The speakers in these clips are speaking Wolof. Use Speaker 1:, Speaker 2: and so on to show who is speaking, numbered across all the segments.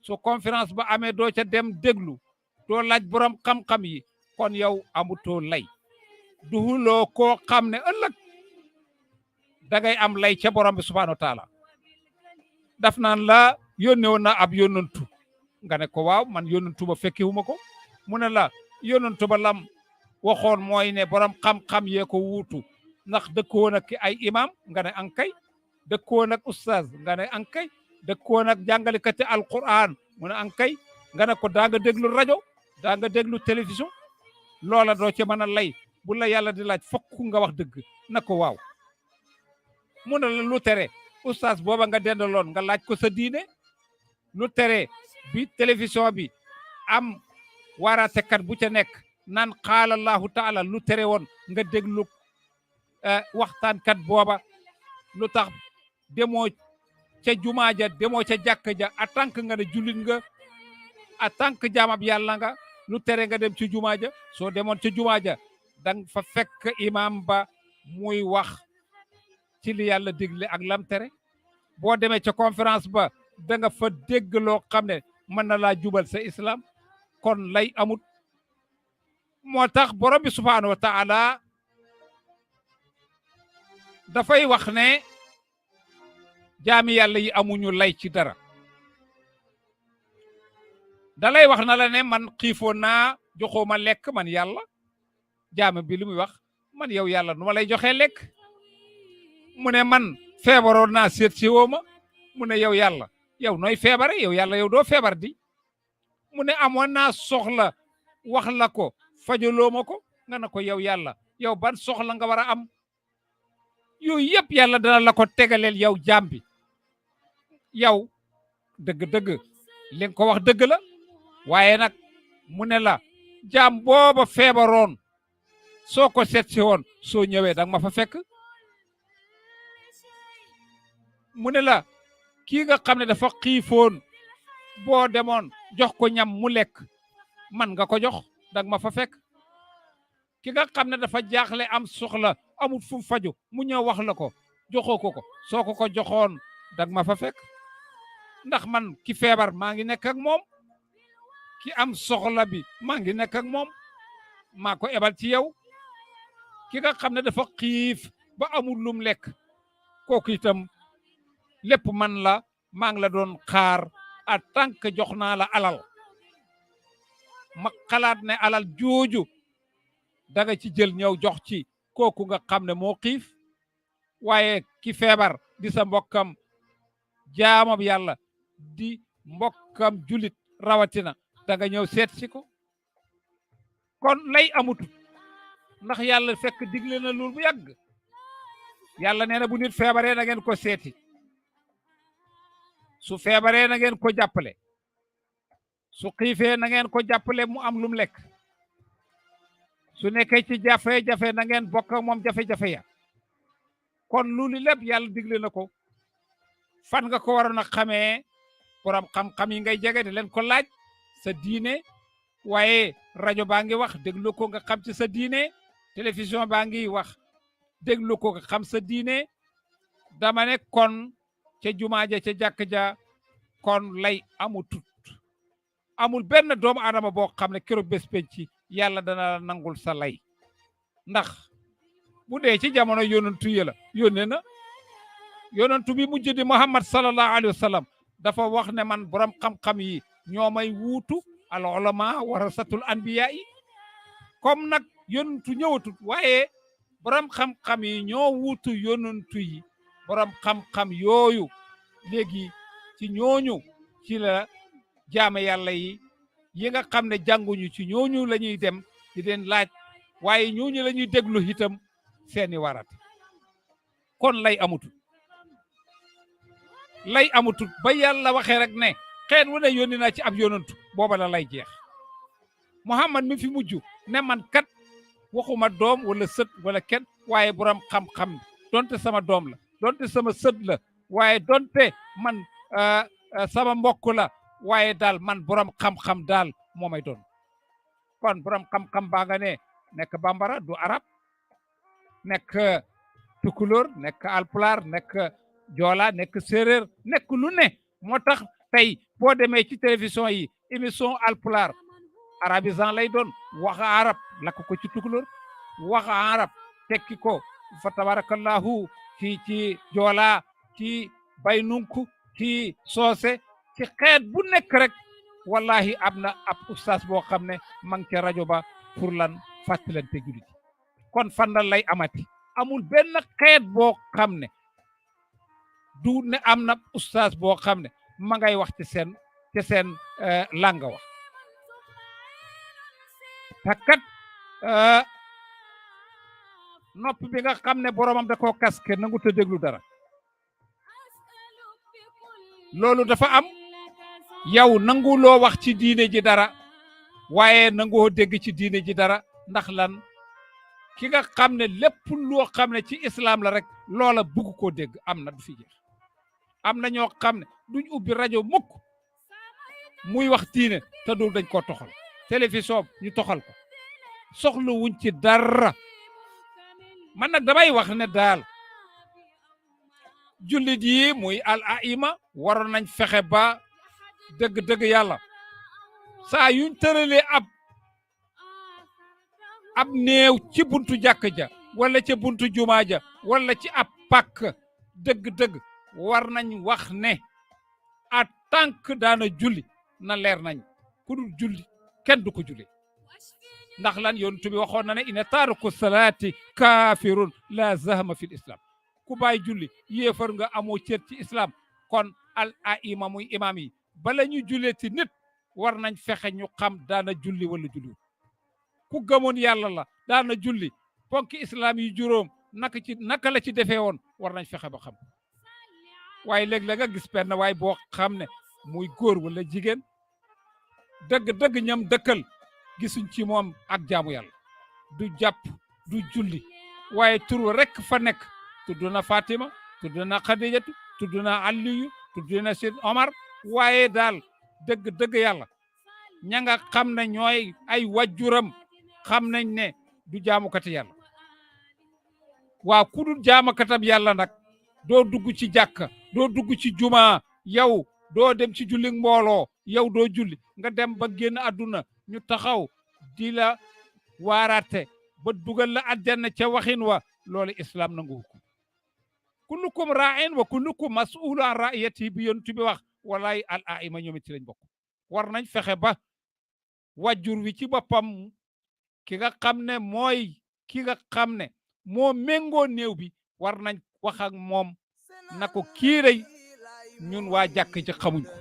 Speaker 1: su conférence ba amee doo ca dem déglu doo laaj borom xam-xam yi kon yow amutoo lay duhuloo koo xam ne ëllëg dangay am lay ca borom bi subhanahu wa taala daf naan la yónne woon na ab yónnantu nga ne ko waaw man yónnantu ba fekkiwuma ko mu ne la yónnantu ba lam waxoon mooy ne borom xam-xam yee ko wuutu ndax dëkkoon ak ay imam nga ne ankay dëkkoon ak ustaz nga ne ankay dëkkoon ak jàngalekati alquran mu ne ankay nga ne ko daa nga déglu rajo daa nga déglu télévision loola doo ci mën a lay bu la yàlla di laaj fokk nga wax dëgg na ko waaw mu ne la lu tere ustaz booba nga dendaloon nga laaj ko sa diine lu tere bi télévision bi am waaraatekat bu ca nekk naan qaala allahu taala lu tere woon nga déglu waxtaankat booba lu tax demoo ca jumaa ja demoo ca jàkka ja en tant que nga ne jullit nga en tant que jaamab yàlla nga lu tere nga dem ci jumaa ja soo demoon ca jumaa ja dang fa fekk imam ba muy wax ci li yàlla digle ak lam tere boo demee ca conférence ba da nga fa dégg loo xam ne mën na laa jubal sa islam kon lay amut moo tax borom bi subhaanahu wa taala dafay wax ne jaami yàlla yi amuñu lay ci dara dalay wax na la ne man xiifoon naa joxoo ma lekk man yàlla jaami bi li muy wax man yow yàlla nu ma lay joxee lekk mu ne man feebaroon naa seet si woo ma mu ne yow yàlla yow nooy feebare yow yàlla yow doo feebar di mu ne amoon naa soxla wax la ko fajaloo ma ko nga ne ko yow yàlla yow ban soxla nga war a am yooyu yëpp yàlla dana la ko tegaleel yow jaam bi yow dëgg-dëgg li nga ko wax dëgg la waaye nag mu ne la jaam booba feebaroon soo ko seet si woon soo ñëwee danga ma fa fekk mu ne la kii nga xam ne dafa xiifoon boo demoon jox ko ñam mu lekk man nga ko jox danga ma fa fekk ki nga xam ne dafa jaaxle am soxla amul fu mu faju mu ñëw wax la ko joxoo ko soo ko joxoon danga ma fa fekk ndax man ki feebar maa ngi nekk ak moom ki am soxla bi maa ngi nekk ak moom maa ko ebal ci yow ki nga xam ne dafa xiif ba amul lum lekk kooku itam lépp man la maa ngi la doon xaar en tant que jox naa la alal ma xalaat ne alal jooju danga ci jël ñëw jox ci kooku nga xam ne moo xiif waaye ki feebar di sa mbokkam jaamam yàlla di mbokkam julit rawatina danga ñëw seet si ko kon lay amutut ndax yàlla fekk digle na loolu bu yàgg yàlla nee na bu nit feebaree na ngeen ko seeti su feebaree na ngeen ko jàppale su xiifee na ngeen ko jàppale mu am lum lekk su nekkee ci jafe-jafe na ngeen bokk ak moom jafe-jafe ya kon loolu lépp yàlla digle na ko fan nga ko waroon a xamee borom xam-xam yi ngay jege di leen ko laaj sa diine waaye rajo baa ngi wax déglu ko nga xam ci sa diine télévision baa ngi wax déglu ko nga xam sa diine dama ne kon ca jumaa ja ca jàkk ja kon lay amutut amul benn doomu aadama boo xam ne keroog bés penc yàlla dana la nangul sa lay ndax bu dee ci jamono yonantu yi la yónnee na yonantu bi mujj di Muhammad sallallahu alayhi wa sallam dafa wax ne man borom xam-xam yi ñoo may wuutu al ulama warasatul anbiya yi comme nag yonantu ñëwatut waaye borom xam-xam yi ñoo wuutu yonantu yi borom xam-xam yooyu léegi ci ñooñu ci la jaame yàlla yi nga xam ne jànguñu ci ñooñu la ñuy dem di leen laaj waaye ñooñu la ñuy déglu itam seeni warat kon lay amutut ba yàlla waxee rek ne xeet wu ne yónni naa ci ab yonantu booba la lay jeex Muhammad mi fi mujj ne man kat waxuma doom wala sët wala kenn waaye borom xam-xam donte sama doom la donte sama sët la waaye donte man sama mbokk la waaye daal man borom xam-xam daal moo may doon kon borom xam-xam baa nga ne nekk bambara du arab nekk tukulóor nekk alpulaar nekk joola nekk séeréer nekk lu ne moo tax tey boo demee ci télévision yi émission alpulaar arabisant lay doon waxa arab lakk ko ci tukulóor waxa arab tekki ko fa tabarakallahu ci joola ci baynunku ci soose ci xeet bu nekk rek wallahi am na ab ustaas boo xam ne ma ngi ca rajo ba pour lan fàttalante julit kon fan la lay amati amul benn xeet boo xam ne du ne am na ustaas boo xam ne ma ngay wax ci seen langa wax takkat nopp bi nga xam ne boromam da koo kaske nangu te déglu dara loolu dafa am yow nangu loo wax ci diine ji dara waaye nangoo dégg ci diine ji dara ndax lan ki nga xam ne lépp loo xam ne ci islam la rek loola bugg koo dégg am na du fi jeex am na ñoo xam ne duñ ubbi rajo mukk muy wax diine te dul dañ koo toxal télévision ñu toxal ko soxla wuñ ci dara man nag damay wax ne daal jullit yi muy al aima waroon nañ fexe ba dëgg-dëgg yàlla saa yuñ tëralee ab néew ci buntu jàkk ja wala ci buntu jumaa ja wala ci ab pàkk dëgg-dëgg war nañ wax ne en tant que daana julli na leer nañ ku dul julli kenn du ko julli ndax lan yonent bi waxoon na ne ina taariku salaati kaafirun la zahma fi l islam ku bàyyi julli yéefar nga amoo cër ci islam kon al aima muy imam yi bala ñu jullee ci nit war nañ fexe ñu xam daana julli wala julli ku gëmoon yàlla la daana julli ponki islam yi juróom naka la ci defee woon war nañ fexe ba xam waaye léegi la nga gis benn waaye boo xam ne muy góor wala jigéen dëgg-dëgg ñam dëkkal gisuñ ci moom ak jaamu yàlla du jàpp du julli waaye turu rekk fa nekk tudd na Fatima tudd na Khadijatu tudd na Aliyu tudd na Sid Omar waaye daal dëgg-dëgg yàlla ña nga xam ne ñooy ay wajjuram xam nañ ne du jaamukati yàlla waaw ku dul jaamukatam yàlla nag doo dugg ci jàkka doo dugg ci juma yow doo dem ci julli mbooloo yow doo julli nga dem ba génn àdduna ñu taxaw di la waaraate ba dugal la àjjana ca waxin wa loolu islam nangu ko kullukum ra'in wa kullukum mas'ulun an ra'iyati bi yontu bi wax walaay al aima ñoom ci lañ bokk war nañ fexe ba wàjjur wi ci boppam ki nga xam ne mooy ki nga xam ne moo méngoo néew bi war nañ wax ak moom na ko kii day ñun waa jàkk ci xamuñ ko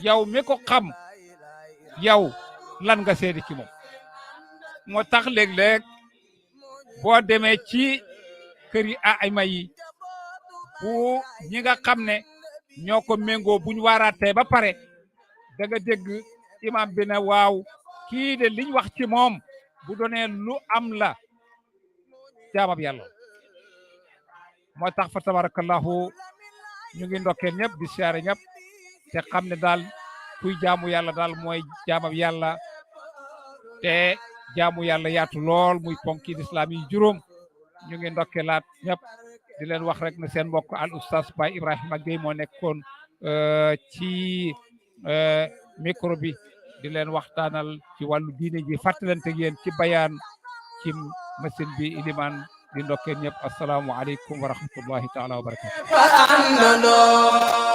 Speaker 1: yow mi ko xam yow lan nga seede ci moom moo tax léeg-léeg boo demee ci kër yi aima yi bu ñi nga xam ne ñoo ko méngoo buñ waaraatee ba pare da nga dégg imam bi ne waaw kii de liñ wax ci moom bu doonee lu am la jaamab yàlla moo tax fa tabarakallahu ñu ngi ndokkeel ñëpp di siyaare ñëpp te xam ne daal kuy jaamu yàlla daal mooy jaamab yàlla te jaamu yàlla yaatu lool muy ponki lislaam yi juróom ñu ngi ndokkeelaat ñëpp di leen wax rek ne seen mbokk al oustaz Baye Ibrahima Gueye moo nekkoon ci micro bi di leen waxtaanal ci wàllu diine ji fàttalante ak yéen ci bayaan ci machine bi iliman di ndokkeel ñëpp assalaamu aleykum wa rahmatullahi taala wa barakatu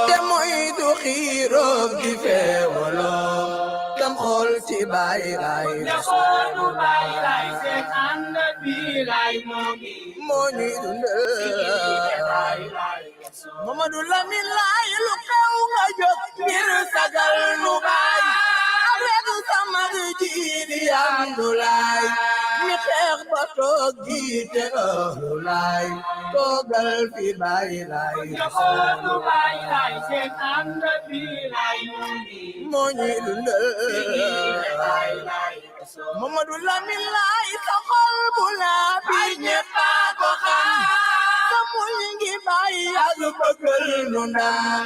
Speaker 2: te muy du xiiroo gi feewaloo tam xool ci Baay Laay
Speaker 3: Jaxoonu Baay Laay seen ànd bi laay
Speaker 2: moo ñuy dundal Mamadou Lamine Laay lu xew nga jóg ngir sagal nu baay avec sama ji di Amdulaay mi xeex ba toog jiite ëhlu laay toogal fi Baay Laay
Speaker 3: Jaxoonu Baay Laay seen ànd bi laay
Speaker 2: moo ñuy dundal Mamadou Lamine Laay sa xol bu laa bi ñëpp a ko xam sa muñ ngi bàyyi ak bëggal nu ndam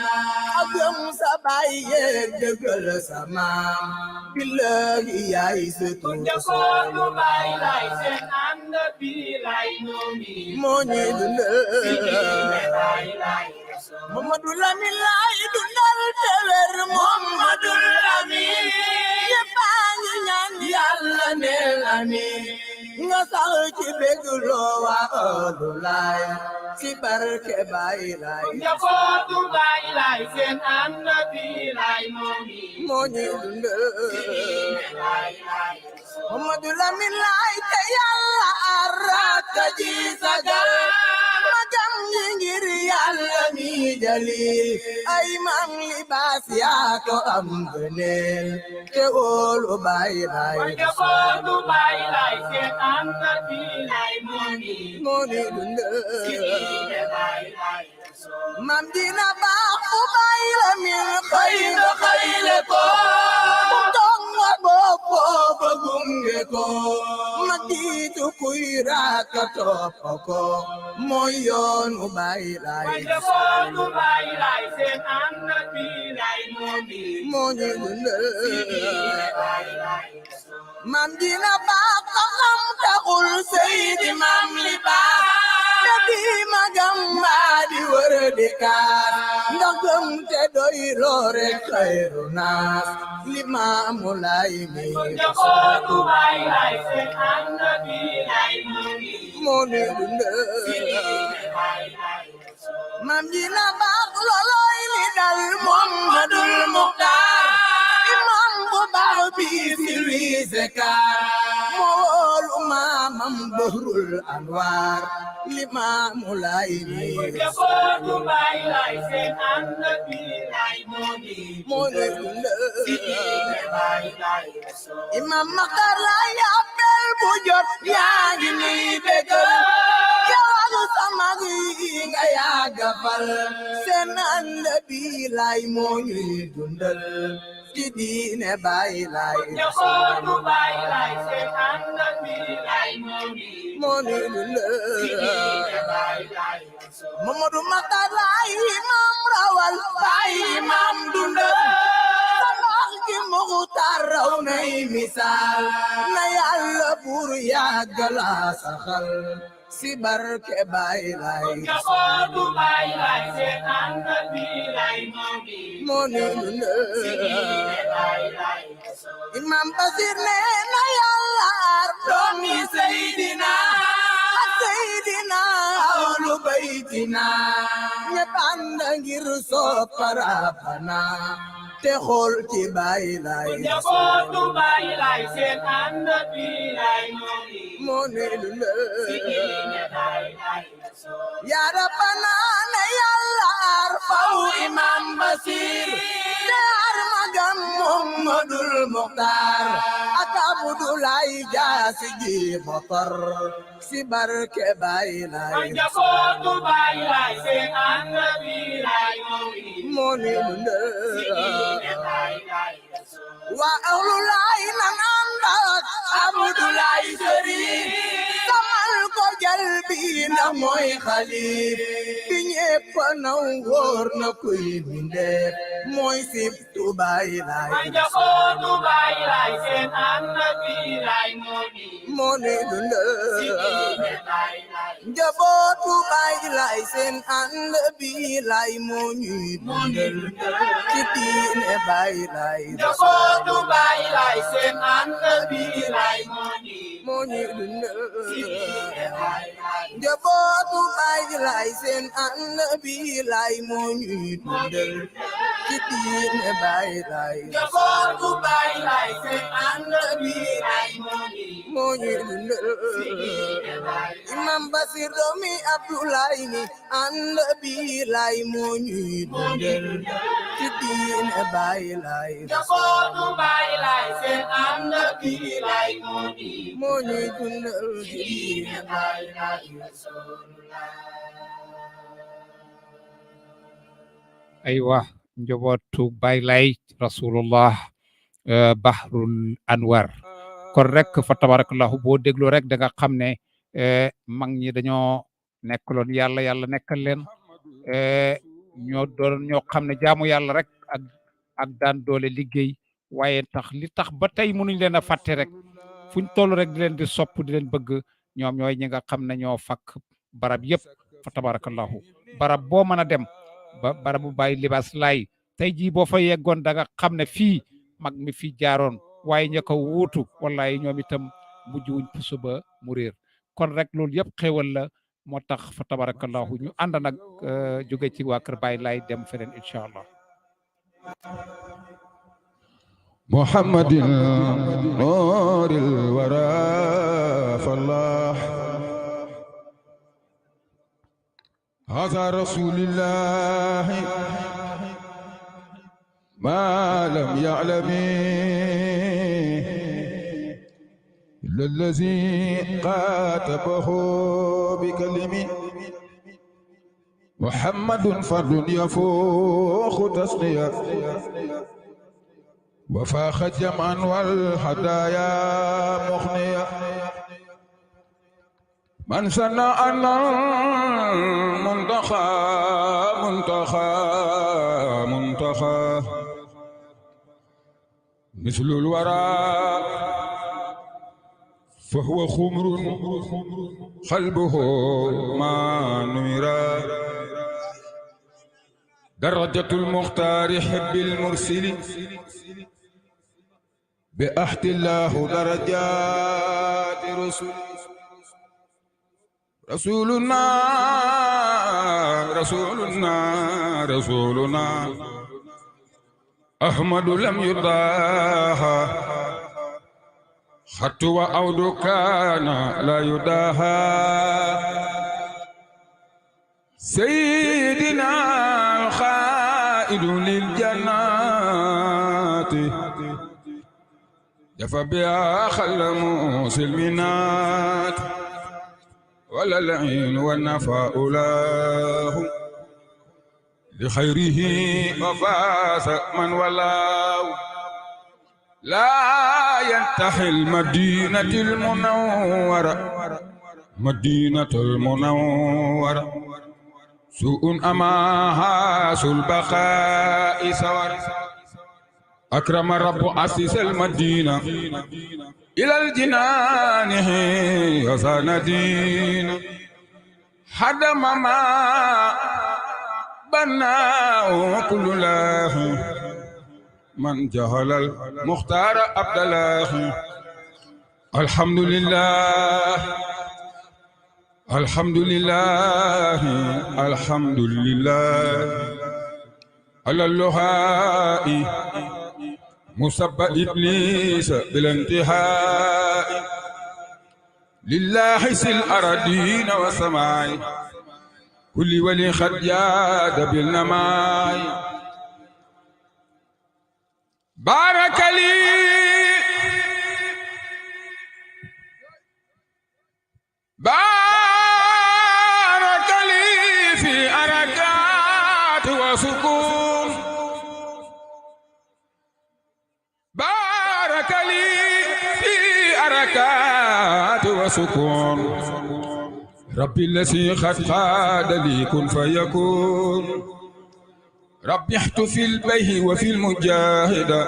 Speaker 2: ak gëm sa bàyyi yeeg dëggal sa maam billahi yaay sëtu
Speaker 3: Jaxoonu Baay Laay seen ànd bi laay
Speaker 2: moo ñuy dundal Mamadou Lamine laay dundal te wér Mamadou Lamine ñëppaangi ñaan yàlla neel amiin nga sax ci bégloo waa ëllu laay ci barke Baay Laay
Speaker 3: njabootu Baay Laay seen ànd bi laay
Speaker 2: moo ñuy dundal Mamadou Lamine laay te yàlla arata ji sagal magam ñi ngir yàlla mi jalil ay mam libaas yaa ko am gëneel te wóolu Baay Laay
Speaker 3: njabootu Baay Laay seen ànd bi laay
Speaker 2: moo ñuy dundal mam dina baax fu Baay Lamin xëyle ko tonga bopp ba gunge ko ma diitu kuy raaka topp ko mooy yoonu Baay Laay
Speaker 3: njabootu Baay Laay seen ànd bi laay
Speaker 2: moo ñu dundal mam dina baax xam taxul Seydi Mam Libaas te di magam maa di wër di kaas ndax gëm te doy loo rek xayru naas Limaamu Laay mi
Speaker 3: njabootu Baay Laay seen ànd bi laay
Speaker 2: moo ñu dundal mam dina baax loolooy li dal Muhammadul Muxtaar imam bu baax bi silwiise kaar moo wóolu maamam Bahrul Anwaar Limaamu Laay mi
Speaker 3: njabootu Baay Laay seen ànd bi laay
Speaker 2: moo ñu dundal imam Maxtaar Laay appel bu jot yaa ngi nii bégal yawagu sama gi nga yaaga fal seen ànd bi laay moo ñuy dundal ci diine Baay Laay
Speaker 3: njabootu Baay Laay seen ànd bi laay
Speaker 2: moo ñuy dundal Mamadou Maxtaar Laay imam rawal Baay imam dundal sabax gi Muxtaar raw nay misaal na Yàlla buur yàggala saxal si barke Baay Laay
Speaker 3: njabootu Baay Laay seen ànd bi laay
Speaker 2: moo ñuy dundal imam Basir nee na Yàlla aar doomi Seydina Seydina ahlu baytina ñépp ànd ngir sopparabana te xool ci Baay Laay
Speaker 3: njabootu Baay Laay seen ànd bi laay
Speaker 2: moo ñuy dundal yaa Rabbana ne Yàlla aar faw imam Basir te aar magam Muhammadul Muxtaar ak Abdulaay Jaasi ji Botor si barke Baay Laay
Speaker 3: njabootu Baay Laay seen ànd bi laay
Speaker 2: moo ñuy dundal waa ahlu Laay nan ànd ak Abdulaay Sëriif samal ko jal bi ndax mooy xaliif bi ñépp naw wóor na kuy bindeef mooy sibtu Baay Laay
Speaker 3: njabootu Baay Laay seen ànd bi laay
Speaker 2: moo ñuy dundal njabootu Baay Laay seen ànd bi laay moo ñuy dundal ci diine Baay Laay
Speaker 3: njabootu Baay Laay seen ànd bi laay
Speaker 2: moo ñuy dundal njabootu Baay Laay seen ànd bi laay moo ñuy dundal ci diine Baay Laay
Speaker 3: njabootu Baay Laay seen ànd bi laay
Speaker 2: moo ñuy dundal imam Basir doomi Abdoulaye ni ànd bi laay moo ñuy dundal ci diine Baay Laay
Speaker 3: njabootu Baay Laay seen ànd bi laay
Speaker 2: moo ñuy dundal ci diine Baay Laay
Speaker 1: aywa njabootu Baay Laay rasulullah Bahrul Anwar kon rek fa tabarakallahu boo dégloo rek da nga xam ne mag ñi dañoo nekkaloon yàlla yàlla nekkal leen ñoo doon ñoo xam ne jaamu yàlla rek ak daan doole liggéey waaye tax li tax ba tey mënuñ leen a fàtte rek fuñ toll rek di leen di sopp di leen bëgg ñoom ñooy ñi nga xam ne ñoo fakk barab yëpp fa tabarakallahu barab boo mën a dem ba barabu Baay Libaas Laay tey jii boo fa yeggoon da nga xam ne fii mag mi fi jaaroon waaye ña ko wuutu wallahi ñoom itam mujj wuñ puso ba mu réer kon rek loolu yëpp xéwal la moo tax fa tabarakallahu ñu ànd nag jóge ci waa kër Baay Laay dem feneen incha allah
Speaker 4: محمد نور الورى فالله هذا رسول الله ما لم يعلم إلا الذي قاتبه بكلمه محمد فرد يفوق تصديق وفاخ جمعا والهدايا مغنية من سنى أن المنتخى مثل الورى فهو خمر قلبه ما نيرا درجة المختار حب المرسل بأحد الله درجات رسولنا أحمد لم يضاهى خط وعود كان لا يداهى سيدنا الخائد للجنات جفا بها خل مسلمات ولا العين والنفاء له لخيره وفاس من ولاه لا ينتحي المدينة المنورة سوء أماها البقاء سور أكرم رب أسس المدينة إلى الجنان وصان دين حدم ما بناه كل الله من جهل المختار عبد الله الحمد لله على اللهاء مسب إبليس بالانتهاء لله سل الأرضين والسماء كل ولي خد جاد بالنماء بارك لي في أركات وسكون بارك لي في أركات وسكون ربي الذي قد قاد لي كن فيكون ربي احتفي البيه وفي المجاهدة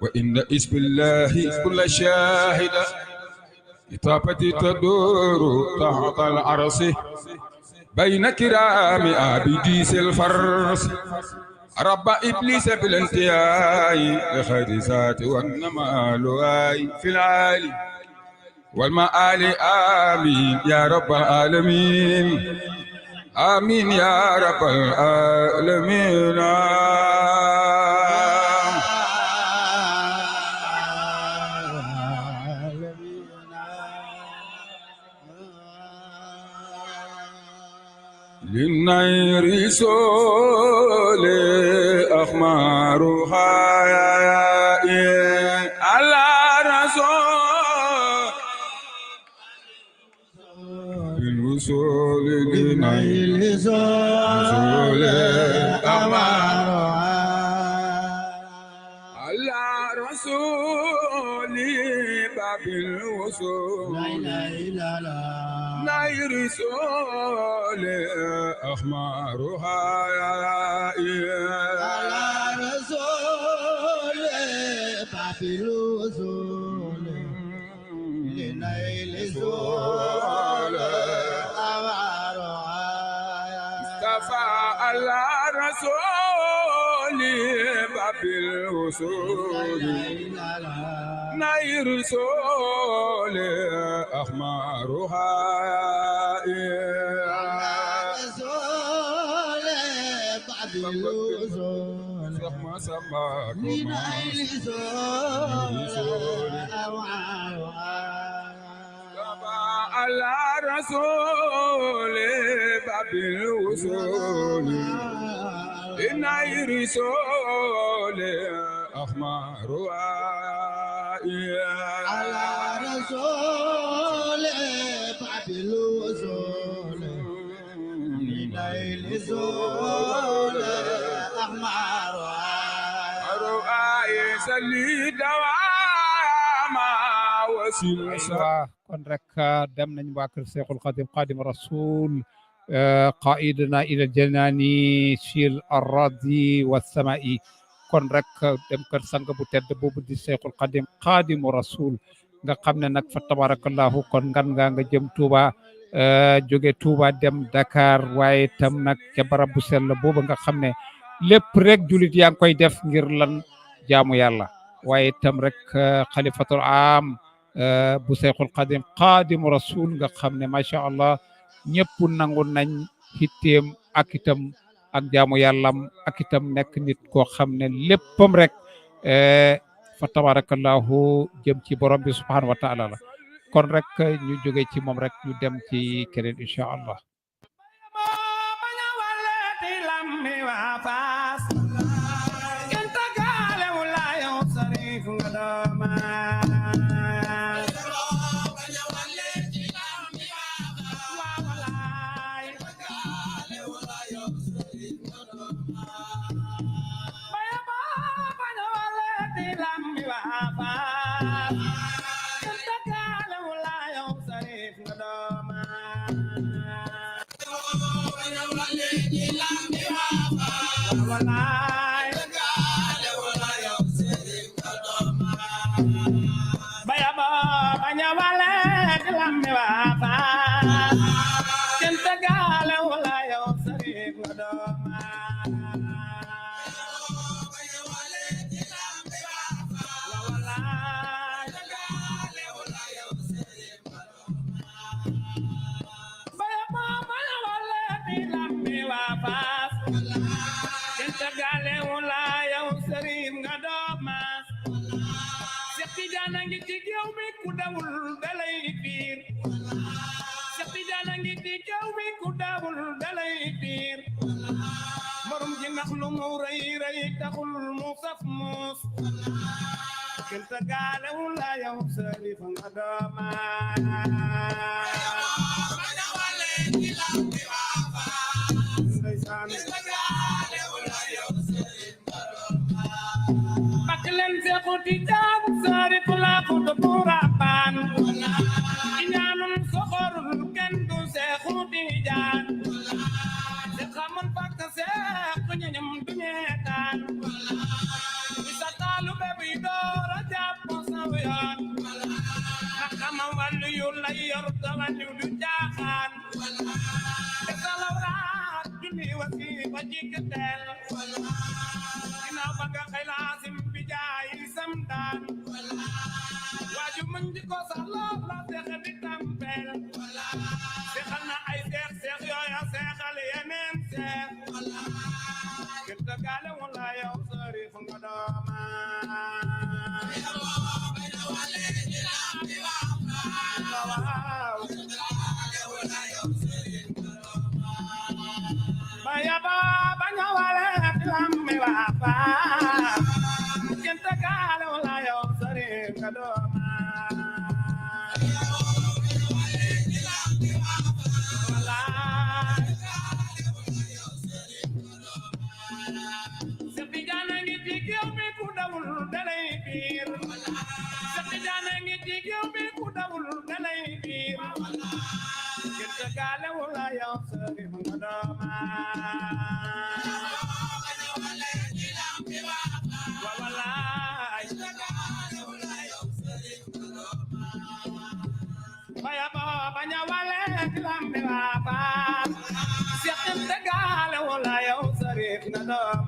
Speaker 4: وإن اسم الله كل شاهد إطابتي تدور تحت العرس بين كرام عبديس الفرس رب إبليس بالانتهاء لخير ذات والنمال في العالي والمآل آمين يا رب العالمين آمين يا رب العالمين للنير سول أخمارها على رسول بالوصول للنير سول أخمارها على رسول باب الوصول لا إله إلا نير سول أخمارها على رسول باب الوصول لنيل سول أخمارها مصطفى على رسول باب الوصول نير رسول أحمرها
Speaker 5: رسول باب الوصول
Speaker 4: سما سما
Speaker 5: من أهل الزول
Speaker 4: على رسول باب الوصول نير رسول أحمرها
Speaker 5: على رسول باب الوصول من أهل الزول
Speaker 4: رؤاي سلي دواما وسيل
Speaker 1: aywa kon rek dem nañ waa kër Cheikhul Khadim Khadim Rasoul qaidana ila janani fil ardi was-samai kon rek dem kër sang bu tedd boobu di Cheikhul Khadim Khadim Rasoul nga xam ne nag fa tabarakallahu kon nga jëm Touba jóge Touba dem Dakar waaye tam nag ca barab bu sell boobu nga xam ne lépp rek julit yaa ngi koy def ngir lan jaamu yàlla waaye tam rek xalifatul am bu Cheikhul Khadim Khadim Rasoul nga xam ne macha allah ñëpp nangu nañ xitteem ak itam ak jaamu yàllam ak itam nekk nit koo xam ne léppam rek fa tabarakallahu jëm ci borom bi subhanahu wa taala la kon rek ñu jóge ci moom rek ñu dem ci keneen incha allah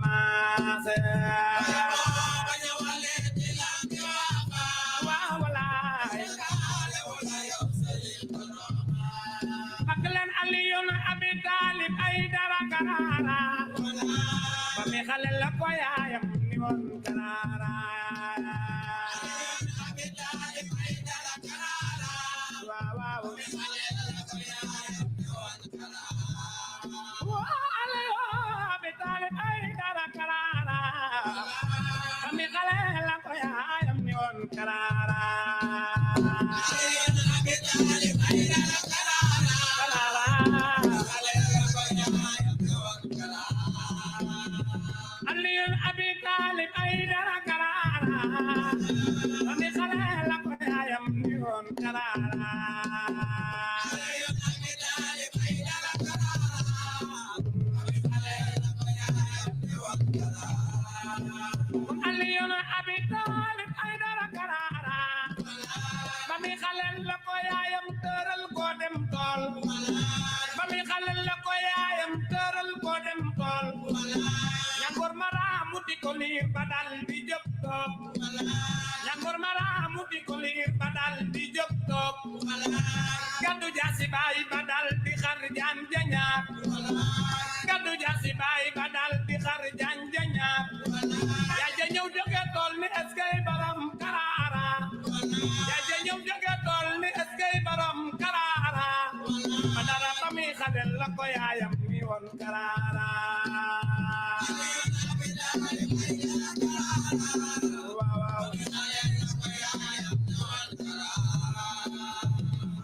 Speaker 2: maase waaw walaay aklen Aliyun Abi Talib ay dara Karara ba mi xale la ko yaayam ni woon Karara waaw Abi Talib ay dara Karara ba mi xale la ko yaayam ni woon Karara Aliyun Abi Talib ay dara Karara ba mi xale la ko yaayam ni woon Karara Aliyun Abi Talib ay dara Karara ba mi xale la ko yaayam tëral ko dem tool ba mi xale la ko yaayam tëral ko dem tool Ñangor mara muti ko liir ba dal di jóg toog Ñangor mara muti ko liir ba dal di jóg toog Gaddu jaasi baay ba dal di xar jaan jañaar Gaddu jaasi baay ba dal di xar jaan jañaar yaa ja ñëw jóge tool ni eskay baram Karara yaa ja ñëw jóge tool ni eskay baram Karara ba dara ba mi xadel la ko yaayam mi woon Karara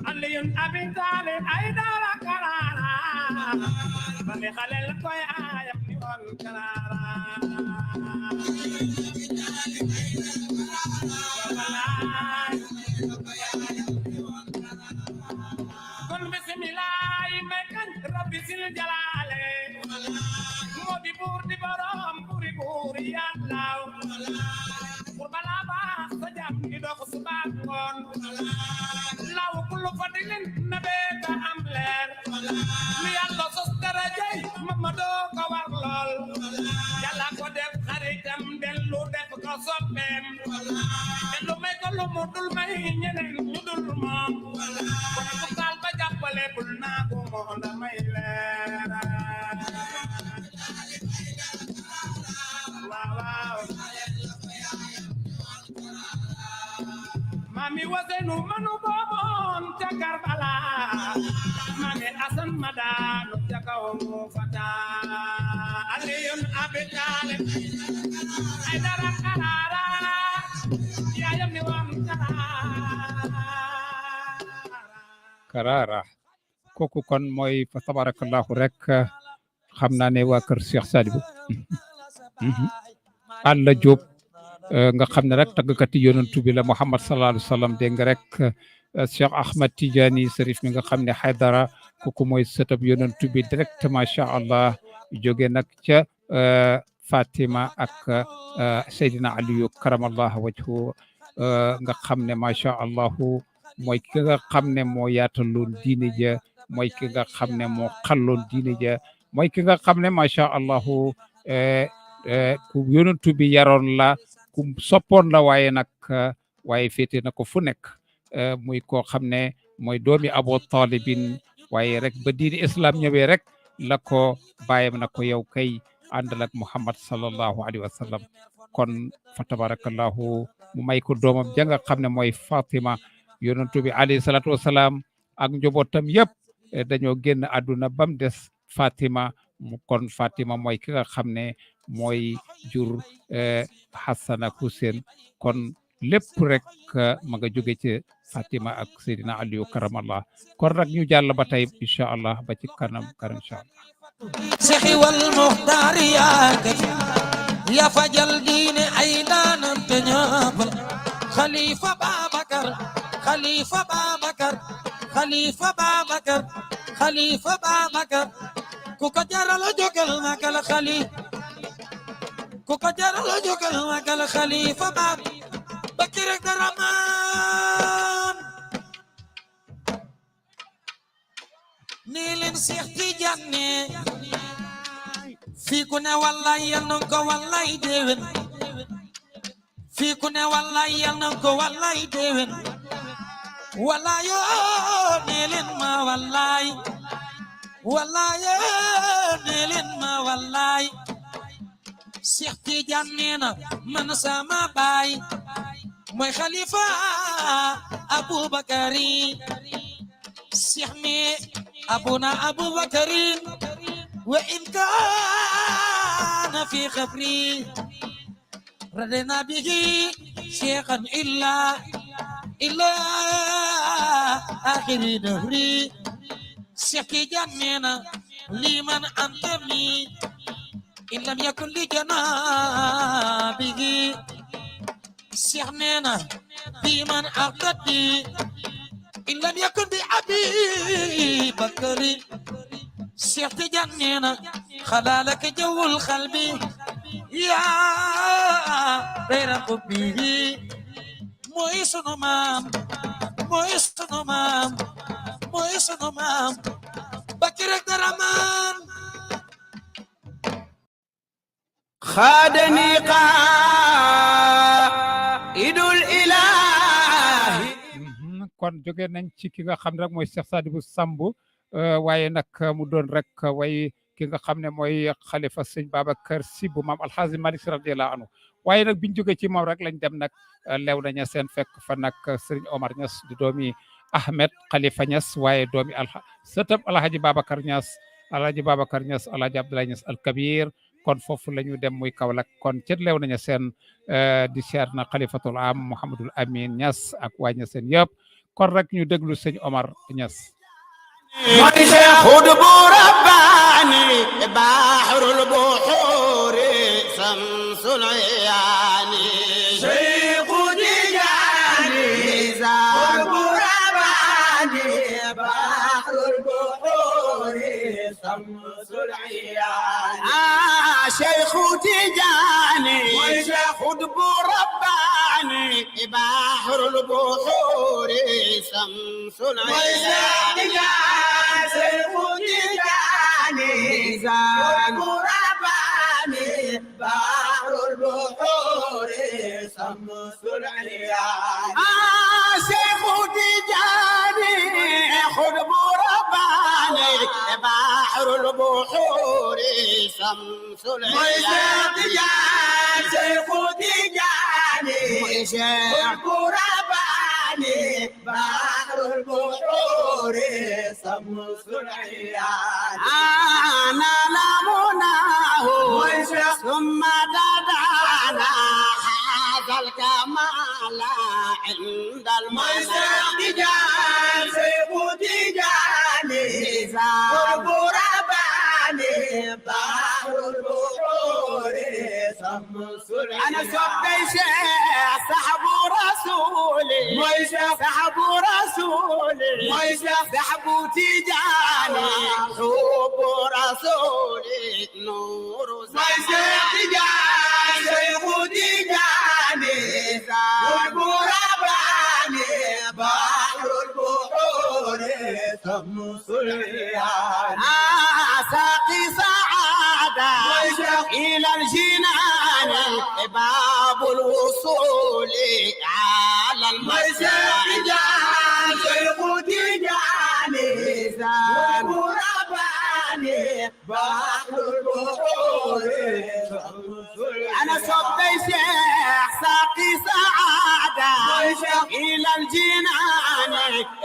Speaker 2: Aliyun Abi Talib ay dara Karara ba mi xale la ko yaayam mi woon Karara kon bismillah may kan rabbi sil jalale moo di buur di borom buri buri Yàlla pour bala baax sa jàmm di dox suba ngoon law kullu fadilin nabe ka am leer mi Yàlla sos darajay Mamadu ko war lool Yàlla ko def xaritam dellu def ko soppeem dellu may ko lu mu dul may ñeneen ñu dul moom kon ku taal ba jàppale bul naa ko moo la may leer waaw Mami Wasenu manu boobon ca Karbala Mami Asan Madano ca kaw mu fata Aliyun Abi Talib ay dara Karara yaayam ni woon
Speaker 1: Karara kooku kon mooy fa tabarakallahu rek xam naa ne waa kër Cheikh Sadibou Alla Diop nga xam ne rek tàggkati yonentu bi la Muhammad sallallahu alayhi wa sallam dégg nga rek Cheikh Ahmad Tidiane Serif mi nga xam ne Haydara kooku mooy sëtab yonentu bi direct macha allah jóge nag ca Fatima ak Seydina Aliyu karamallah wajhu nga xam ne macha allah mooy ki nga xam ne moo yaataloon diine ja mooy ki nga xam ne moo xalloon diine ja mooy ki nga xam ne macha allah ku yonentu bi yaroon la ku soppoon la waaye nag waaye féete na ko fu nekk muy koo xam ne mooy doomi Abu Talibin waaye rek ba diini islam ñëwee rek la ko bàyyam na ko yow kay àndal ak Muhammad sallallahu alayhi wa sallam kon fa tabarakallahu mu may ko doomam ja nga xam ne mooy Fatima yonentu bi alayhi salatu wasalaam ak njobootam yëpp dañoo génn àdduna bam des Fatima mu kon Fatima mooy ki nga xam ne mooy jur Hassan ak Hussein kon lépp rek ma nga jóge ci Fatima ak Seydina Aliyu karamallah kon rek ñu jàll ba tey incha allah ba ci kanam incha allah
Speaker 6: Sexi wal Muxtaar ya fajal diine ay daanam te ñaapal Khalifa Babakar Khalifa Babakar Khalifa Babakar Khalifa Babakar ku ko jaral jógal magal xali ku ko jaral jógal magal Khalifa Babakar Rahman ni leen Seex Tijaan ne fii ku ne wallaay yal na ko wallaay déwén fii ku ne wallaay yal na ko wallaay déwén wallaay yoo nee leen ma wallaay wallaay yoo nee leen ma wallaay Cheikh Tidiane nee na man sama baay mooy Khalifa Aboubakari Cheikh ne abuna Aboubakari wa in kaana fi qabri ردنا به شيخا إلا آخر دهري شيخي جنينا لمن أنتمي إن لم يكن لجنابه شيخنا بمن أقتدي إن لم يكن بأبي بكر شيخي جنينا خلالك جو القلب يا غير قبه مويس نمام بكرك درمان
Speaker 2: خادني قائد الإله
Speaker 1: kon jóge nañ ci ki nga xam ne rek mooy Cheikh Sadibou Samb waaye nag mu doon rek way ki nga xam ne mooy xalifa sëñ Babacar Sy bu maam Alxaaji Malick Sy radiyallahu anhu waaye nag biñ jóge ci moom rek lañ dem nag lew nañu seen fekk fa nag Serigne Omar Niass di doomi Ahmed Khalifa Niass waaye doomi sëtam Alhaji Babacar Niass Alhaji Abdoulaye Niass Al Kabir kon foofu la ñu dem muy Kaolack kon ci lew nañu seen di cher na xalifatul am Mouhamadul Amin Niass ak waa Niassène yëpp kon rek ñu déglu sëñ Omar Niass
Speaker 2: mooy Cheikh Xutbu Rabbaani bahrul buhuri samsul iyaani Cheikh Tijaani Xutbu Rabbaani bahrul buhuri samsul iyaani Cheikh Tijaani mooy Cheikh Xutbu Rabbaani bahrul buhuri samsul iyaani بحر البحور شمس العليان شيخ تجاني خطب رباني بحر البحور شمس العليان شيخ تجاني خطب رباني بحر البحور شمس العليان أنا لمناه ثم ددانا هذا الكمال عند المنى شيخ تجاني رباني بحر البحور شمس العليان أنا صبي شيخ صاحب رسولي صاحب رسولي صاحب تجاني حب رسولي نور شيخ تجاني حب رباني بحر البحور شمس العيان ساقي سعادة إلى الجنان باب الوصول على المساجد شيخ تجاني حب رباني بحر البحور أنا صبي شيخ ساقي سعادة إلى الجنان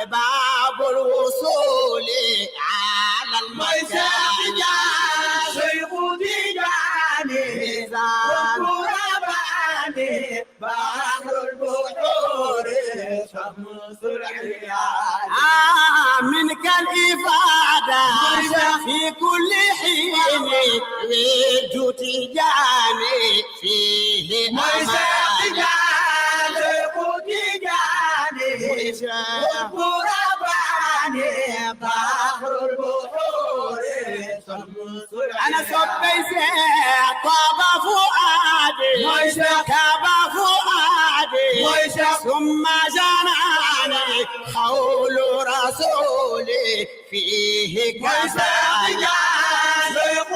Speaker 2: باب الوصول على المساجد شيخ تجاني حب رباني بحر البحور شمس العيان منك الإفادة في كل حين وجه تجاني فيه أمان حب رباني بحر البحور أنا صبي طاب فؤادي كاب فؤادي ثم جناني حول رسولي فيه كساد شيخ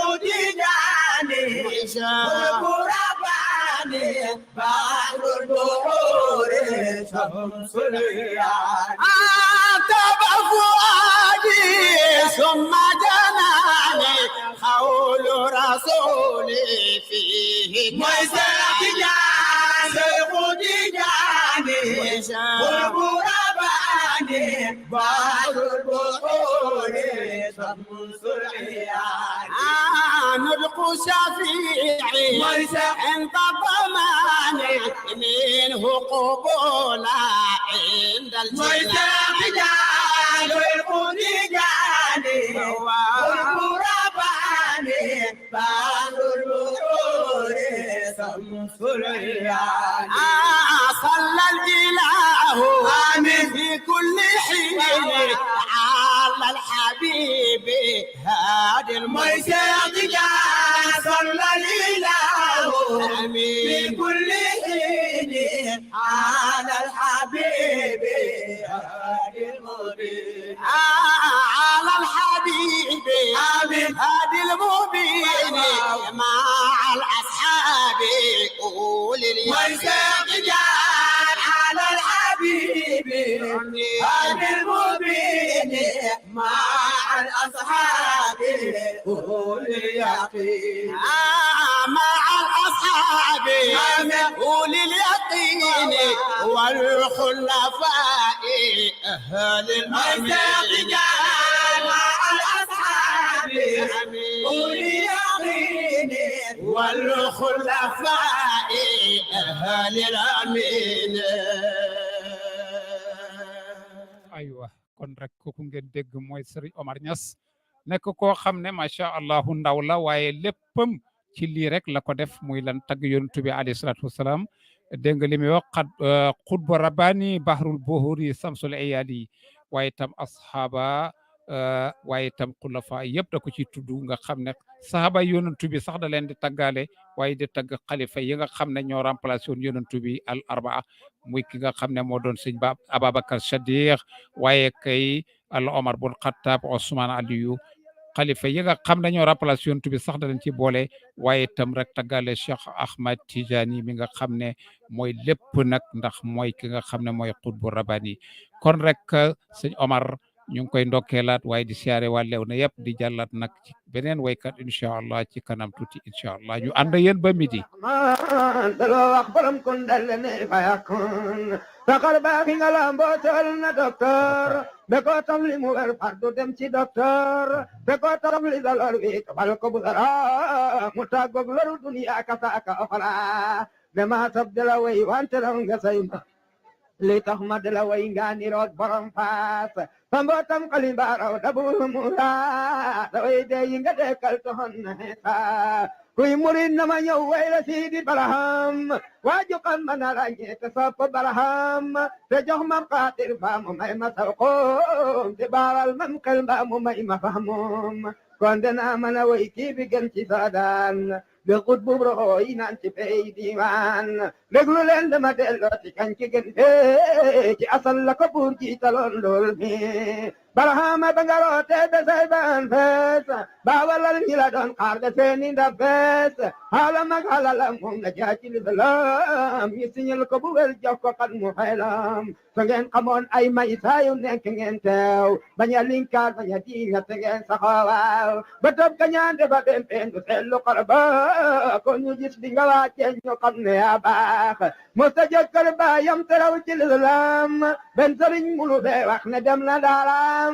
Speaker 2: ثم جناني قول رسولي فيه ميساق جاني والقرباني بعد البحور شمس العيان نطق شفيعي انت ضماني منه قبولا عند الجنان والقرباني بعد البحور شمس العيان صلى الإله آمين في كل حين على الحبيب هادي الميساق صلى الإله آمين في كل حين على الحبيب هادي المبين على الحبيب آمين هادي المبين مع الأصحاب أولي الميساق على الحبيب هادي المبين مع الأصحاب أولي اليقين مع الأصحاب أولي اليقين والخلفاء أهل الميساق مع الأصحاب أولي اليقين والخلفاء أهل الأمين
Speaker 1: aywa kon rek kooku ngeen dégg mooy Serigne Omar Niass nekk koo xam ne macha allah ndaw la waaye léppam ci lii rek la ko def muy lan tagg yonent bi alayhi salaatu wasalaam dégg nga li muy wax xutbu rabbani bahrul buhuri samsul iyaali waaye itam asxaaba waaye itam xulafa yëpp da ko ci tudd nga xam ne saxaaba yonent bi sax da leen di taggaale waaye di tagg xalifa yi nga xam ne ñoo remplacé woon yonent bi al arbaa muy ki nga xam ne moo doon sëñ ba Ababacar Sadiq waaye kay al Omar bun Khattab Ousmane Aliyu xalifa yi nga xam ne ñoo remplacé yonent bi sax da leen ci boole waaye itam rek taggaale Cheikh Ahmad Tijani mi nga xam ne mooy lépp nag ndax mooy ki nga xam ne mooy xutbu rabani kon rek sëñ Omar ñu ngi koy ndokkeelaat waaye di siyaare waa Léona yëpp di jàllaat nag ci beneen waykat incha allah ci kanam tuuti incha allah ñu ànd yéen ba midi
Speaker 7: daloo wax borom kun dal ne fayakun sakal baaxi nga lambootal na docteur be ko tam li mu wer fardu dem ci docteur be ko tam li dalor wi kabal ko bu dara mu tàggoog loru duniya kasa aka ofala de ma sab de la way wante la nga sayma li tax ma de la way nga ni roog borom faas Pambotam kalimbaraw dabu mura daway de yinga de kalton sa kuy murid na ma ñëw way la Sidi Baraham waaju kan manara ñeete sopp Baraham te jox mam xaatir ba mu may ma sawkoom te baaral mam xel ba mu may ma fahmoom kon dana mën a way kii bi gën ci saadaan be xut bu bro yi naan ci pey diiwaan déglu leen dama delloo ci kañ ci gën fee ci asal la ko buur jiitaloon lool mi Barahama ba nga roote be say baan fees ba walal ñi la doon xaar de seeni ndab fees xaala mag xalala moom na jaaci lislaam ñi siñal ko bu wel jox ko xat mu xelam so ngeen xamoon ay may saayu nekk ngeen teew bañ a linkaar bañ a diinga te ngeen saxoowaaw ba tob kañaan defa den peendu seetlu xarba ko ñu gis di nga waacee ñu xam ne yaa baax mosta jëkkër baayam teraw ci lislaam ben sëriñ mulu bee wax ne dem na daaraam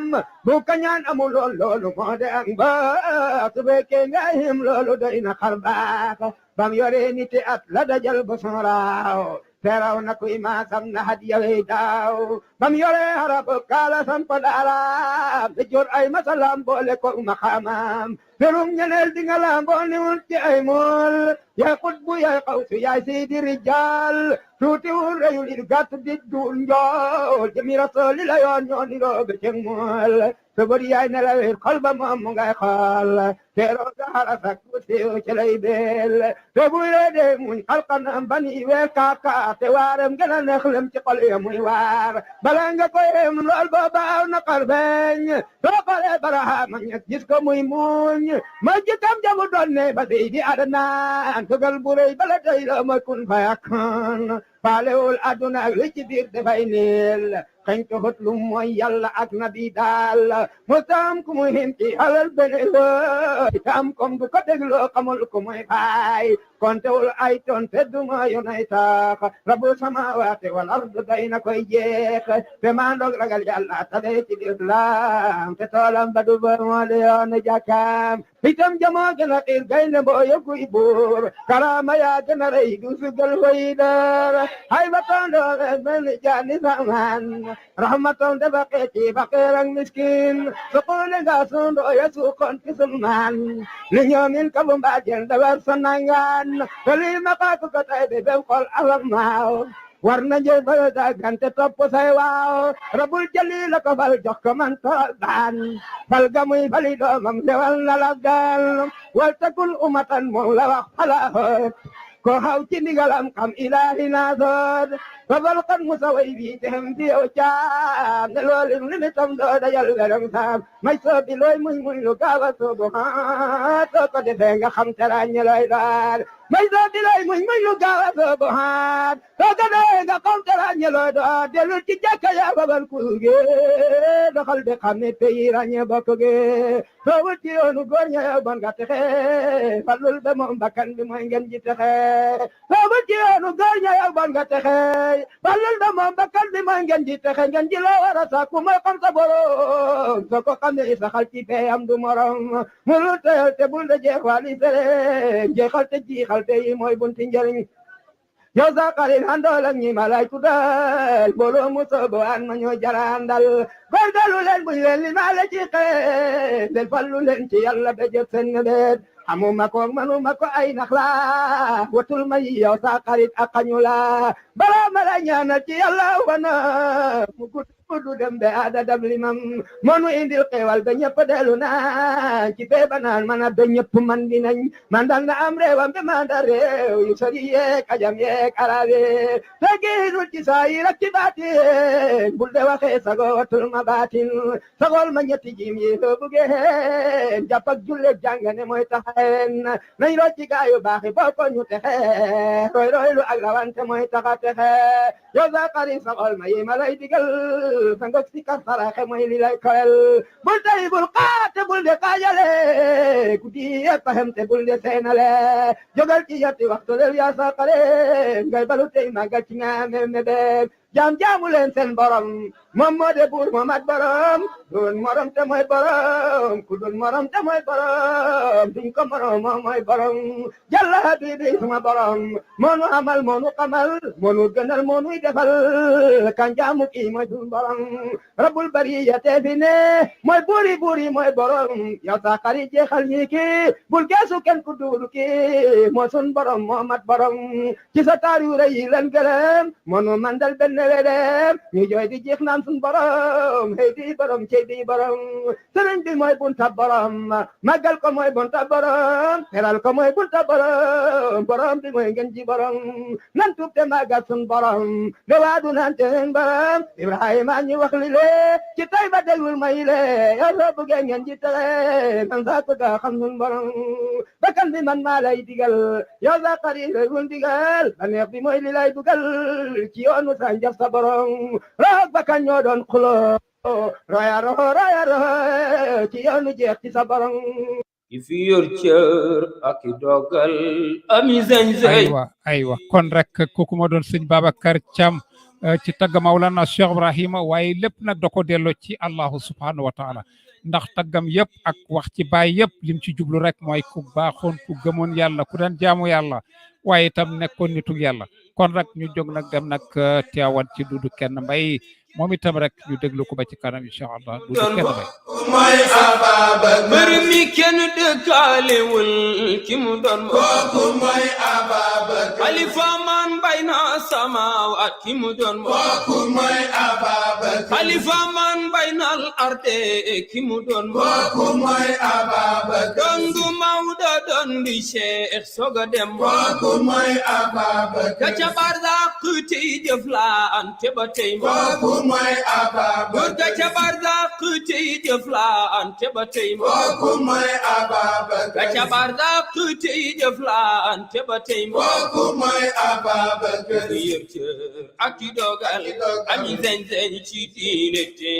Speaker 7: bu kañaan amuloon loolu moo de ak baax su fekkee nga him loolu doy na xar baax bam yore niti at la dajal ba sooraaw teraw na kuy maasam na hadiya wey daaw bam yore harab kaala sampa daaraam de jor ay masalam boole ko maxamam ferum ñeneel di nga lamboo ni wun ci ay mool yaay xutbu yaay xawsu yaay seydi rijal tuuti wul reyul il gàtt di duul njool jëmi rasuli la yoon ñoo ni roobe ceng mool sabor yaay ne la wér xol ba moom mu ngay xool teeroo gaara sak bu siiw ci lay beel te buy lee dee muñ xalqanam bani weer kaaka te waaram gën a neex lem ci xol ya muy waar bala nga koy yem lool boo baaw na xar beñ soo xoolee Barahama ñett gis ko muy muñ ma jëkkam jamu doon ne ba dey di adnaan tugal bu rëy bala tey la ma kun fa yakkan faalewul aduna ak li ci biir dafay neel xëñ ko xët lu mooy yàlla ak nabi daal mu tam ku mu him ci alal beneen wooy tam kom du ko dégloo xamul ku muy faay kontewul ay ton te duma yonay tax rabu samawaati wal ard day na koy jeex te maa ndog ragal yàlla tabe ci lislaam te toolam ba du bër moo de yoon jàkkaam itam jamoo gën a xiir gaynde mboo yëguy buur karaama yaa gën a rëy du sugal hoy dër hay ba tondoore mel jaani samaan rahmaton de baqeeti faqir ak miskin suqule nga sundo ya suqon kisman li ñoomin kabu mbaajel da war sanangan tali maqaatu ko tay be bem xol alam maaw war na jël ba dagante topp say waaw rabul jalil ko fal jox ko man tolban fal gamuy fali doomam lewal na la dal wal takul umatan moom la wax fala ko xaw ci ndigalam xam ilahi naasod fabal kan musaway bi tem diw caam ne loolu li mi tam doo dajal weram saam may soobi looy muy lu gaawa soobu haa soo ko defee nga xam terañe looy daal may soobi looy muy lu gaawa soobu haa soo ko defee nga xam terañe looy daal delul ci jàkka ya babal kuuge doxal de xam ne pays rañe bokk ge soo wut ci yoonu góor ña yow bon nga texe falul be moom bakkan bi mooy ngeen ji texe soo wut ci yoonu góor ña yow bon nga texe balal ba moom bakkan bi mooy ngeen ji texe ngeen ji la war a sàkku mooy xam sa borom soo ko xam ne saxal ci fee am du morom mulu teyal te bul de jeexwali sere jeexal te jiixal te yi mooy bunti njëriñ yow sa xarit àndool ak ñi ma lay tuddal mbooloo mu soobo an ma ñoo jarandal góorgóorlu leen buñ leen li ma la ci xeet del fallu leen ci yàlla ba jot seen ngebet amuma ko manuma ko ay nax la watul ma yi yow sa xarit ak xañu la balaa ma la ñaanal ci yàlla wana mu gudd dem be ada dab limam monu indil xewal ba ñëpp delu na ci be banaan mana ba ñëpp man dinañ man dal na am réewam be man da réew yu sori yeek ajam yeek arabe te gisul ci saayir ak ci baatin bul de waxee sago watul ma baatin sagol ma ñetti jim yi soo buggee jàpp ak julle jàngane mooy taxeen nañ roo ci gaayu baaxi boo ko ñu texe roy roylu ak rawante mooy taxa texe yow sa xarit sagol ma yi ma lay digal sangok si kar saraxe mooy li lay kawel bul tay bul xaate bul de xaajale guddi yëpp xem te bul de seenale jogal ci yetti waxtu del yaa sa xare ngay balu tey magal ci nga mebe jaamu leen seen borom moom moo de buur moom at borom dun morom te mooy borom ku dun morom te mooy borom duñ ko morom moom mooy borom jalla habibi suma borom moo nu amal moo nu xamal moo nu gënal moo nuy defal kan jaamu kii mooy dun borom rabbul bariyate fi ne mooy buuri mooy borom yow sa xarit jeexal ñi ki bul geesu kenn ku duulu ki moo sun borom moo mat borom ci sa taar yu rëy yi leen gërëm moo nu mandal benn wedem ñu jooy di jeex naan sun borom hey di borom cey di borom sëriñ bi mooy bunta borom màggal ko mooy bunta borom teral ko mooy bunta borom borom bi mooy ngeen ji borom nan tuub te màggal sun borom de waadu naan teen borom Ibrahima ñu wax li le ci tay ba delul may le yow soo bëggee ngeen ji tere man saa ko ga xam sun borom bakkan bi man maa lay digal yow sa xarit lay digal ba neex bi mooy li lay dugal ci yoonu sa njaf sa borom roog bakkan ñoo doon xulo roya roho ci yoonu jeex ci sa borom
Speaker 8: ki fi yor cër ak i dogal ami zañ-zañ
Speaker 1: aywa kon rek kooku ma doon sëñ Babacar Thiam ci tagga Mawlana Cheikh Ibrahima waaye lépp nag da ko delloo ci Allahu subhanahu wa taala ndax taggam yëpp ak wax ci baay yëpp lim ci jublu rek mooy ku baaxoon ku gëmoon yàlla ku daan jaamu yàlla waaye itam nekkoon nitu yàlla kon rek ñu jóg nag dem nag teewan ci Dudu Kenn Mbay moom itam rek ñu déglu ko ba ci kanam incha allah Dudu Kenn Mbay
Speaker 8: mooy ababa mbër mi kenn dëkkaalewul ki mu doon
Speaker 2: kooku mooy Ababacar
Speaker 8: xalifa man bayna samaawaat ki mu doon
Speaker 2: kooku mooy Ababacar
Speaker 8: xalifa man baynal arde ki mu doon
Speaker 2: kooku mooy Ababacar
Speaker 8: doon du Mawdo doon di Cheikh soga dem
Speaker 2: kooku mooy Ababacar
Speaker 8: ka ca barzaq tey jëflante ba tey
Speaker 2: kooku mooy Ababacar
Speaker 8: ka ca barzaq tey jëflante ba tey
Speaker 2: kooku mooy Ababacar
Speaker 8: ka ca barzaq tey jëflante ba tey
Speaker 2: kooku mooy Ababacar
Speaker 8: yëpp ak i dogal ami zen-zen ci diine te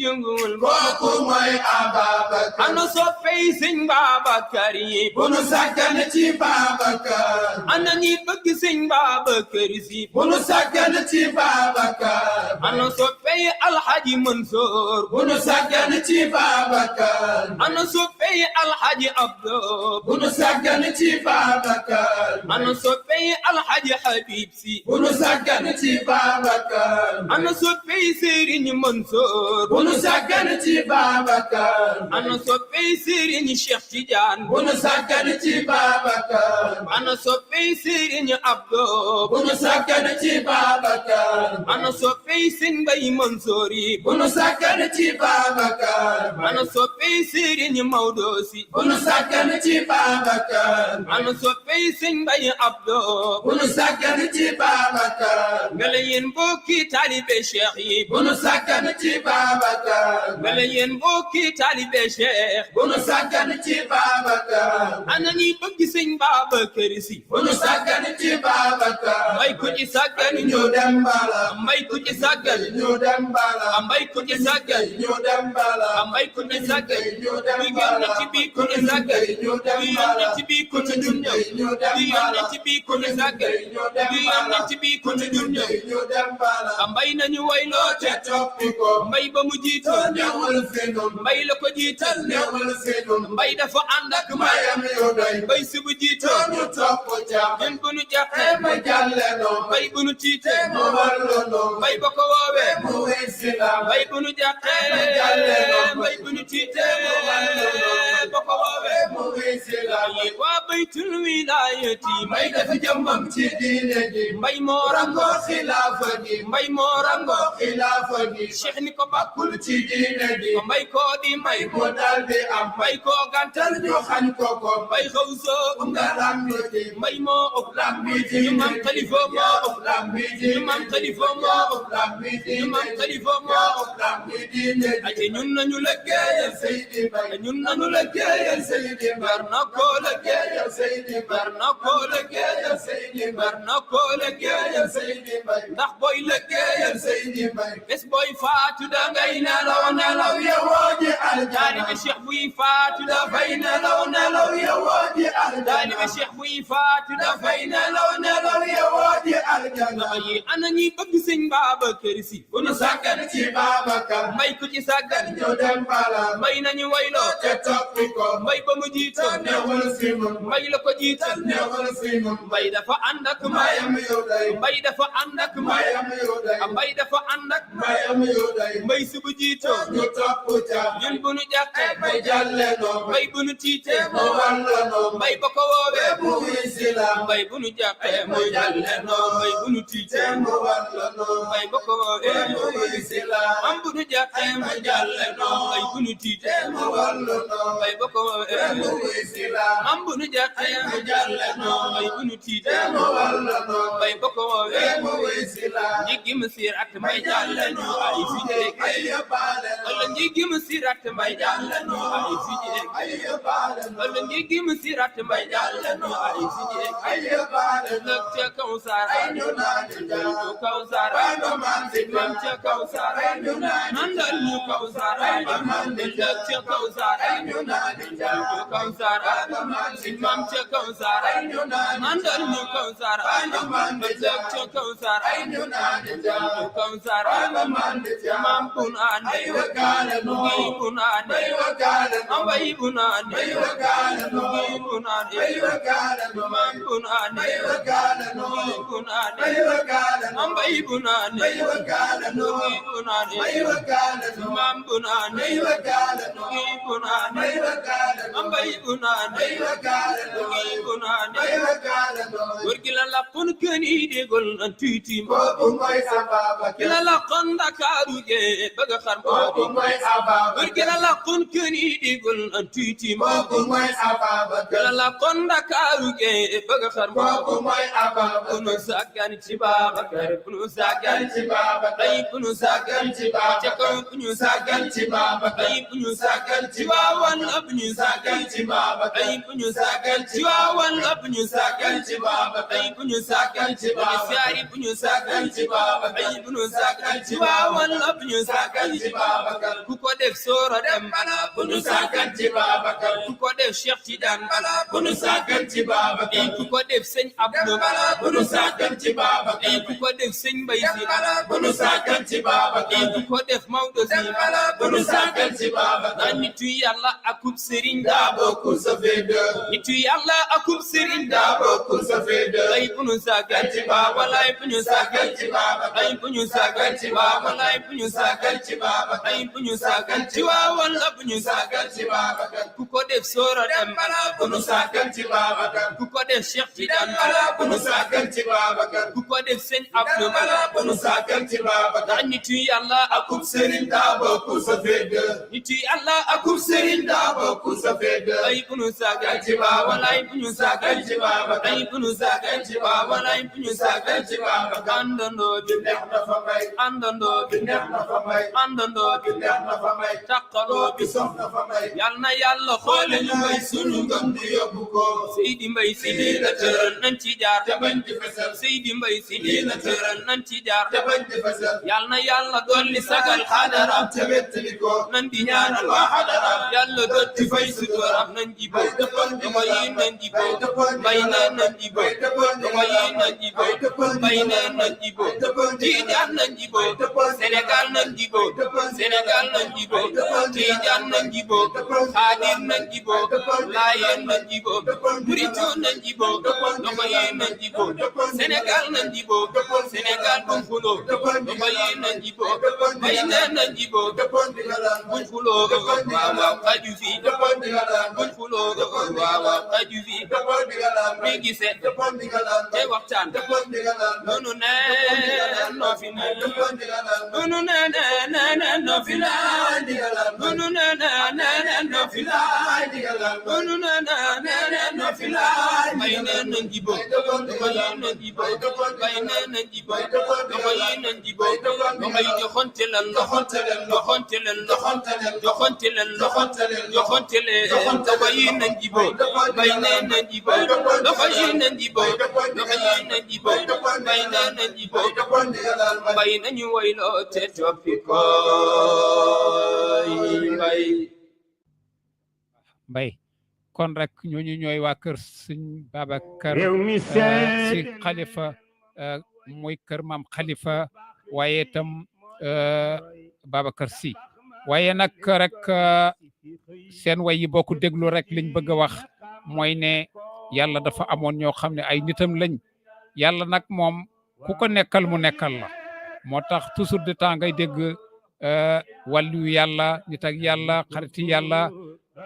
Speaker 8: yëngul
Speaker 2: kooku mooy Ababacar
Speaker 8: ana soppey sëñ Babacar yi
Speaker 2: bu nu sàggan ci Babacar
Speaker 8: ana ñi bëgg sëñ Babacar Si
Speaker 2: bu nu sàggan ci Babacar
Speaker 8: ana soppey Alhaji Mansour
Speaker 2: bu nu sàggan ci Babacar
Speaker 8: ana soppey Alhaji Abdo
Speaker 2: bu nu sàggan ci Babacar
Speaker 8: ana soppey Alhaji Habib Si
Speaker 2: bu nu sàggan ci Babacar
Speaker 8: ana soppey Serigne Mansour
Speaker 2: bu nu sàggan ci Babacar
Speaker 8: ana soppey Serigne Cheikh Tidiane
Speaker 2: bu nu sàggan ci Babacar
Speaker 8: ana soppey Serigne Abdo
Speaker 2: bu nu sàggan ci Babacar
Speaker 8: ana soppey Serigne Mbaye Mansour yi
Speaker 2: bu nu sàggan ci Babacar
Speaker 8: ana soppey Serigne Maodo Si
Speaker 2: bu nu sàggan ci Babacar
Speaker 8: ana soppey Serigne Mbaye Abdo
Speaker 2: bu nu sàggan ci Babacar
Speaker 8: ngela yéen mbokki taalibe Cheikh yi
Speaker 2: bu nu sàggan ci Babacar
Speaker 8: ngela yéen mbokki taalibe Cheikh
Speaker 2: bu nu sàggan ci Babacar
Speaker 8: ana ñi bëgg sëñ Babacar Si
Speaker 2: bu nu sàggan ci Babacar
Speaker 8: mbay ku ci sàggan
Speaker 2: ñu dem bala
Speaker 8: mbay ku ci sàggan
Speaker 2: ñu dem bala
Speaker 8: mbay ku ci sàggan
Speaker 2: ñu dem bala
Speaker 8: mbay ku ci sàggan
Speaker 2: ñu dem
Speaker 8: bi
Speaker 2: bala
Speaker 8: yónne ci bii ku ci sàggan
Speaker 2: ñu dem
Speaker 8: bi
Speaker 2: bala
Speaker 8: yónne ci bii ku ci jur ñëw
Speaker 2: ñu dem
Speaker 8: bi yónne ci bii ku ci sàggan
Speaker 2: ñu dem
Speaker 8: bi yónne ci bii ku ci jur ñëw
Speaker 2: ñu dem bala
Speaker 8: mbay nañu wayloo
Speaker 2: te toppi ko
Speaker 8: mbay ba mu jiitu
Speaker 2: newul fenum
Speaker 8: mbay la ko jiital
Speaker 2: newul fenum
Speaker 8: mbay dafa ànd ak
Speaker 2: mayam yu doy
Speaker 8: mbay si bu jiitu
Speaker 2: ñu topp ca
Speaker 8: ñun bu nu jàppee
Speaker 2: ma jàlle no
Speaker 8: mbay bu nu tiitee
Speaker 2: mu wallu no
Speaker 8: mbay ba ko woowee
Speaker 2: mu wisila
Speaker 8: mbay bu nu jàppee mbay bu nu tiitee ba ko woowee
Speaker 2: mu wisila
Speaker 8: yi waa baytul wilaayati mbay dafa jëmbam
Speaker 2: ci diine ji
Speaker 8: mbay moo rango
Speaker 2: rango xilaafa gi
Speaker 8: mbay moo rango
Speaker 2: xilaafa gi
Speaker 8: cheikh ni ko bàkkul
Speaker 2: ci diine ji
Speaker 8: mbay koo di may
Speaker 2: mu daldi am
Speaker 8: mbay koo gàntal
Speaker 2: ñu xañ ko ko
Speaker 8: mbay xaw soo
Speaker 2: nga lambiti
Speaker 8: mbay moo ëpp
Speaker 2: lambiti
Speaker 8: ñu mam xalifa moo ëpp
Speaker 2: lambiti
Speaker 8: ñu mam xalifa moo ëpp
Speaker 2: lambiti
Speaker 8: ñu mam xalifa moo ëpp
Speaker 2: lambiti
Speaker 8: ate ñun nañu lëggéeyal
Speaker 2: Seydi Bay
Speaker 8: ñun nañu lëggéeyal
Speaker 2: Seydi Bay
Speaker 8: bar na koo lëggéeyal
Speaker 2: Seydi Bay
Speaker 8: bar na koo lëggéeyal
Speaker 2: Seydi Bay
Speaker 8: bar na koo lëggéeyal
Speaker 2: Seydi Bay
Speaker 8: ndax booy lëggéeyal
Speaker 2: Seydi Bay
Speaker 8: bés booy faatu dangay nelaw nelaw
Speaker 2: yewoo ji
Speaker 8: taalibe
Speaker 2: aljana
Speaker 8: Cheikh buy faatu dafay nelaw nelaw
Speaker 2: yewoo ji
Speaker 8: taalibe
Speaker 2: aljana
Speaker 8: Cheikh buy faatu dafay nelaw nelaw
Speaker 2: yewoo ji aljana
Speaker 8: yi ana ñi bëgg sëñ Babacar Si
Speaker 2: bu nu sàggan ci Babacar
Speaker 8: mbay ku ci sàggan
Speaker 2: ñu dem bala
Speaker 8: mbay nañu wayloo
Speaker 2: te toppi ko
Speaker 8: mbay ba mu jiitoon
Speaker 2: newul fi mun
Speaker 8: mbay la ko jiital
Speaker 2: newul fi mun
Speaker 8: mbay dafa ànd ak
Speaker 2: mayam yu day
Speaker 8: mbay dafa ànd ak
Speaker 2: mayam yu day
Speaker 8: mbay dafa ànd ak
Speaker 2: mayam yu day
Speaker 8: mbay si bu jiitoo
Speaker 2: ñu topp ca
Speaker 8: ñun bu nu jàkkee
Speaker 2: ma jàlle no
Speaker 8: mbay bu nu tiitee
Speaker 2: mu wallu no
Speaker 8: mbay ba ko woowee
Speaker 2: mu wisila
Speaker 8: mbay bu nu jàppee mu jàlle noo mbay bu nu tiitee
Speaker 2: mu wallu no
Speaker 8: mbay ba ko woowee
Speaker 2: mu wisila
Speaker 8: am bu nu jàppee mu jàlle noo mbay bu nu tiitee
Speaker 2: mu wallu no
Speaker 8: mbay ba ko woowee
Speaker 2: mu wisila
Speaker 8: am bu nu jàppee mu jàlle noo mbay bu nu tiitee
Speaker 2: mu wallu no
Speaker 8: mbay ba ko woowee
Speaker 2: mu wisila
Speaker 8: njiggi mu sirat mbay jàlle noo ay fi jeeg
Speaker 2: ay yóbbaale no
Speaker 8: wala njiggi mu sirat mbay jàlle noo ay fi jeeg
Speaker 2: ay yóbbaale no
Speaker 8: wala njiggi mu sirat mbay jàlle noo ay fi jeeg
Speaker 2: ay yóbbaale no
Speaker 8: lëg ca kaw saar
Speaker 2: ay ñu naan
Speaker 8: ñu kaw saar
Speaker 2: ay no man si
Speaker 8: mam ca kaw saar
Speaker 2: ay ñu naan
Speaker 8: nandal ñu kaw saar lëg ca kaw saar
Speaker 2: ay ñu naan
Speaker 8: ñu kaw saar mam ca kaw saar
Speaker 2: ay ñu naan
Speaker 8: nandal ñu kaw saar lëg ca kaw saar
Speaker 2: ay ñu naan
Speaker 8: ñu kaw saar
Speaker 2: man di
Speaker 8: mam bun ande
Speaker 2: ay wakaale no
Speaker 8: gi bun ande
Speaker 2: ay wakaale no
Speaker 8: ambay bun ande
Speaker 2: ay wakaale no
Speaker 8: gi bun ande
Speaker 2: ay wakaale no
Speaker 8: mam bun ande
Speaker 2: ay wakaale no
Speaker 8: gi bun ande
Speaker 2: ay wakaale no
Speaker 8: ambay bun ande
Speaker 2: ay wakaale no
Speaker 8: gi bun ande
Speaker 2: ay wakaale no
Speaker 8: mam bun ande
Speaker 2: ay wakaale no
Speaker 8: gi bun ande
Speaker 2: ay wakaale no
Speaker 8: mbay bu naane ngi bu naane góor gi la laqoon kën yi dégol nan tuuti ki la laqoon Ndakaaru ge bëgg xar góor gi la laqoon kën yi dégol nan tuuti ki la laqoon Ndakaaru ge bëgg xar bunu sàggan ci Babacar bunu sàggan ci Babacar ay bunu sàggan ci Babacar bunu sàggan ci Babacar ay bunu sàggan ci Waawan bunu sàggan ci Babacar ay bunu sàggan ci Waawan bunu sàggan ci Babacar ay bunu sàggan ci Babacar ay bunu sàggan ci Babacar ay bunu sàggan ci Waawan bunu sàggan ci Babacar ku ko def soora dem bala bunu sàggan ci Babacar ku ko def Cheikh Tidiane bala bunu sàggan ci Babacar ku ko def Sëñ Abdou bala bunu sàggan ci Babacar ku ko def Sëñ Mbay Si bala bunu sàggan ci Babacar ku ko def Maodo Si bala bunu sàggan ci Babacar nitu Yàlla akub Sëriñ daa bokku sa fede nitu Yàlla akub Sëriñ daa bokku sa fede ay bunu sàggan ci Babacar ay bunu sàggan ci Babacar ay bunu sàggan ci Babacar ay bunu sàggan ci Babacar ay bunu sàggan ci Waawan la bunu sàggan ci Babacar ku ko def soora dem bala bunu sàggan ci Babacar ku ko def Cheikh Tidiane bala bunu sàggan ci Babacar ku ko def Sëñ Abdou bala bunu sàggan ci Babacar nitu Yàlla akub Sëriñ daa bokku sa fede nitu Yàlla akub Sëriñ daa bokku sa fede ay bunu sàggan ci Babacar ay bunu sàggan ci Babacar ay bunu sàggan ci Babacar ay bunu sàggan ci Babacar àndandoo bi neex na fa may àndandoo bi neex na fa may àndandoo bi neex na fa may takkaloo bi sof na fa may yal na Yàlla xoole ñu may sunu ngëm di yóbbu ko Seydi Mbay Si lii la tëral nañ ci jaar te bañ di fesal Seydi Mbay Si lii la tëral nañ ci jaar te bañ di fesal yal na Yàlla dolli sagal xadaram te wettali ko nañ di ñaanal waa xadaram Yàlla dotti fay suturam nañ di bo dama yi nañ di bo bay na nañ di bo dama yi nañ di bo bay na nañ di bo Tijaan nañ di bo Sénégal nañ di bo Sénégal nañ di bo Tijaan nañ di bo Xaadir nañ di bo Laayeen nañ di bo Muritu nañ di bo dama yi nañ di bo Sénégal nañ di bo Sénégal buñ xulo dama yi nañ di bo bay na nañ di bo buñ xulo waaw waaw xaju fi buñ xulo waaw waaw xaju fi mi gisee te waxtaan nunu ne noo fi ne nunu ne noo fi la nunu ne noo fi la nunu ne noo fi la bay ne nañ di bo dama yi nañ di bo bay ne nañ di bo dama yi nañ di bo dama yi joxonte leen joxonte leen joxonte leen joxonte leen joxonte leen dama yi nañ di bo bay ne nañ di bo dama yi nañ di bo dama yi nañ di bo bay ne nañ di bo bay nañu wayloo te toppi ko
Speaker 1: mbay kon rek ñooñu ñooy waa kër Sëñ Babacar Si xalifa mooy kër maam xalifa waaye itam Babacar Si waaye nag rek seen way yi boo ko déglu rek liñ bëgg a wax mooy ne yàlla dafa amoon ñoo xam ne ay nitam lañ yàlla nag moom ku ko nekkal mu nekkal la moo tax toujours de temps ngay dégg wàllu yàlla nit ak yàlla xariti yàlla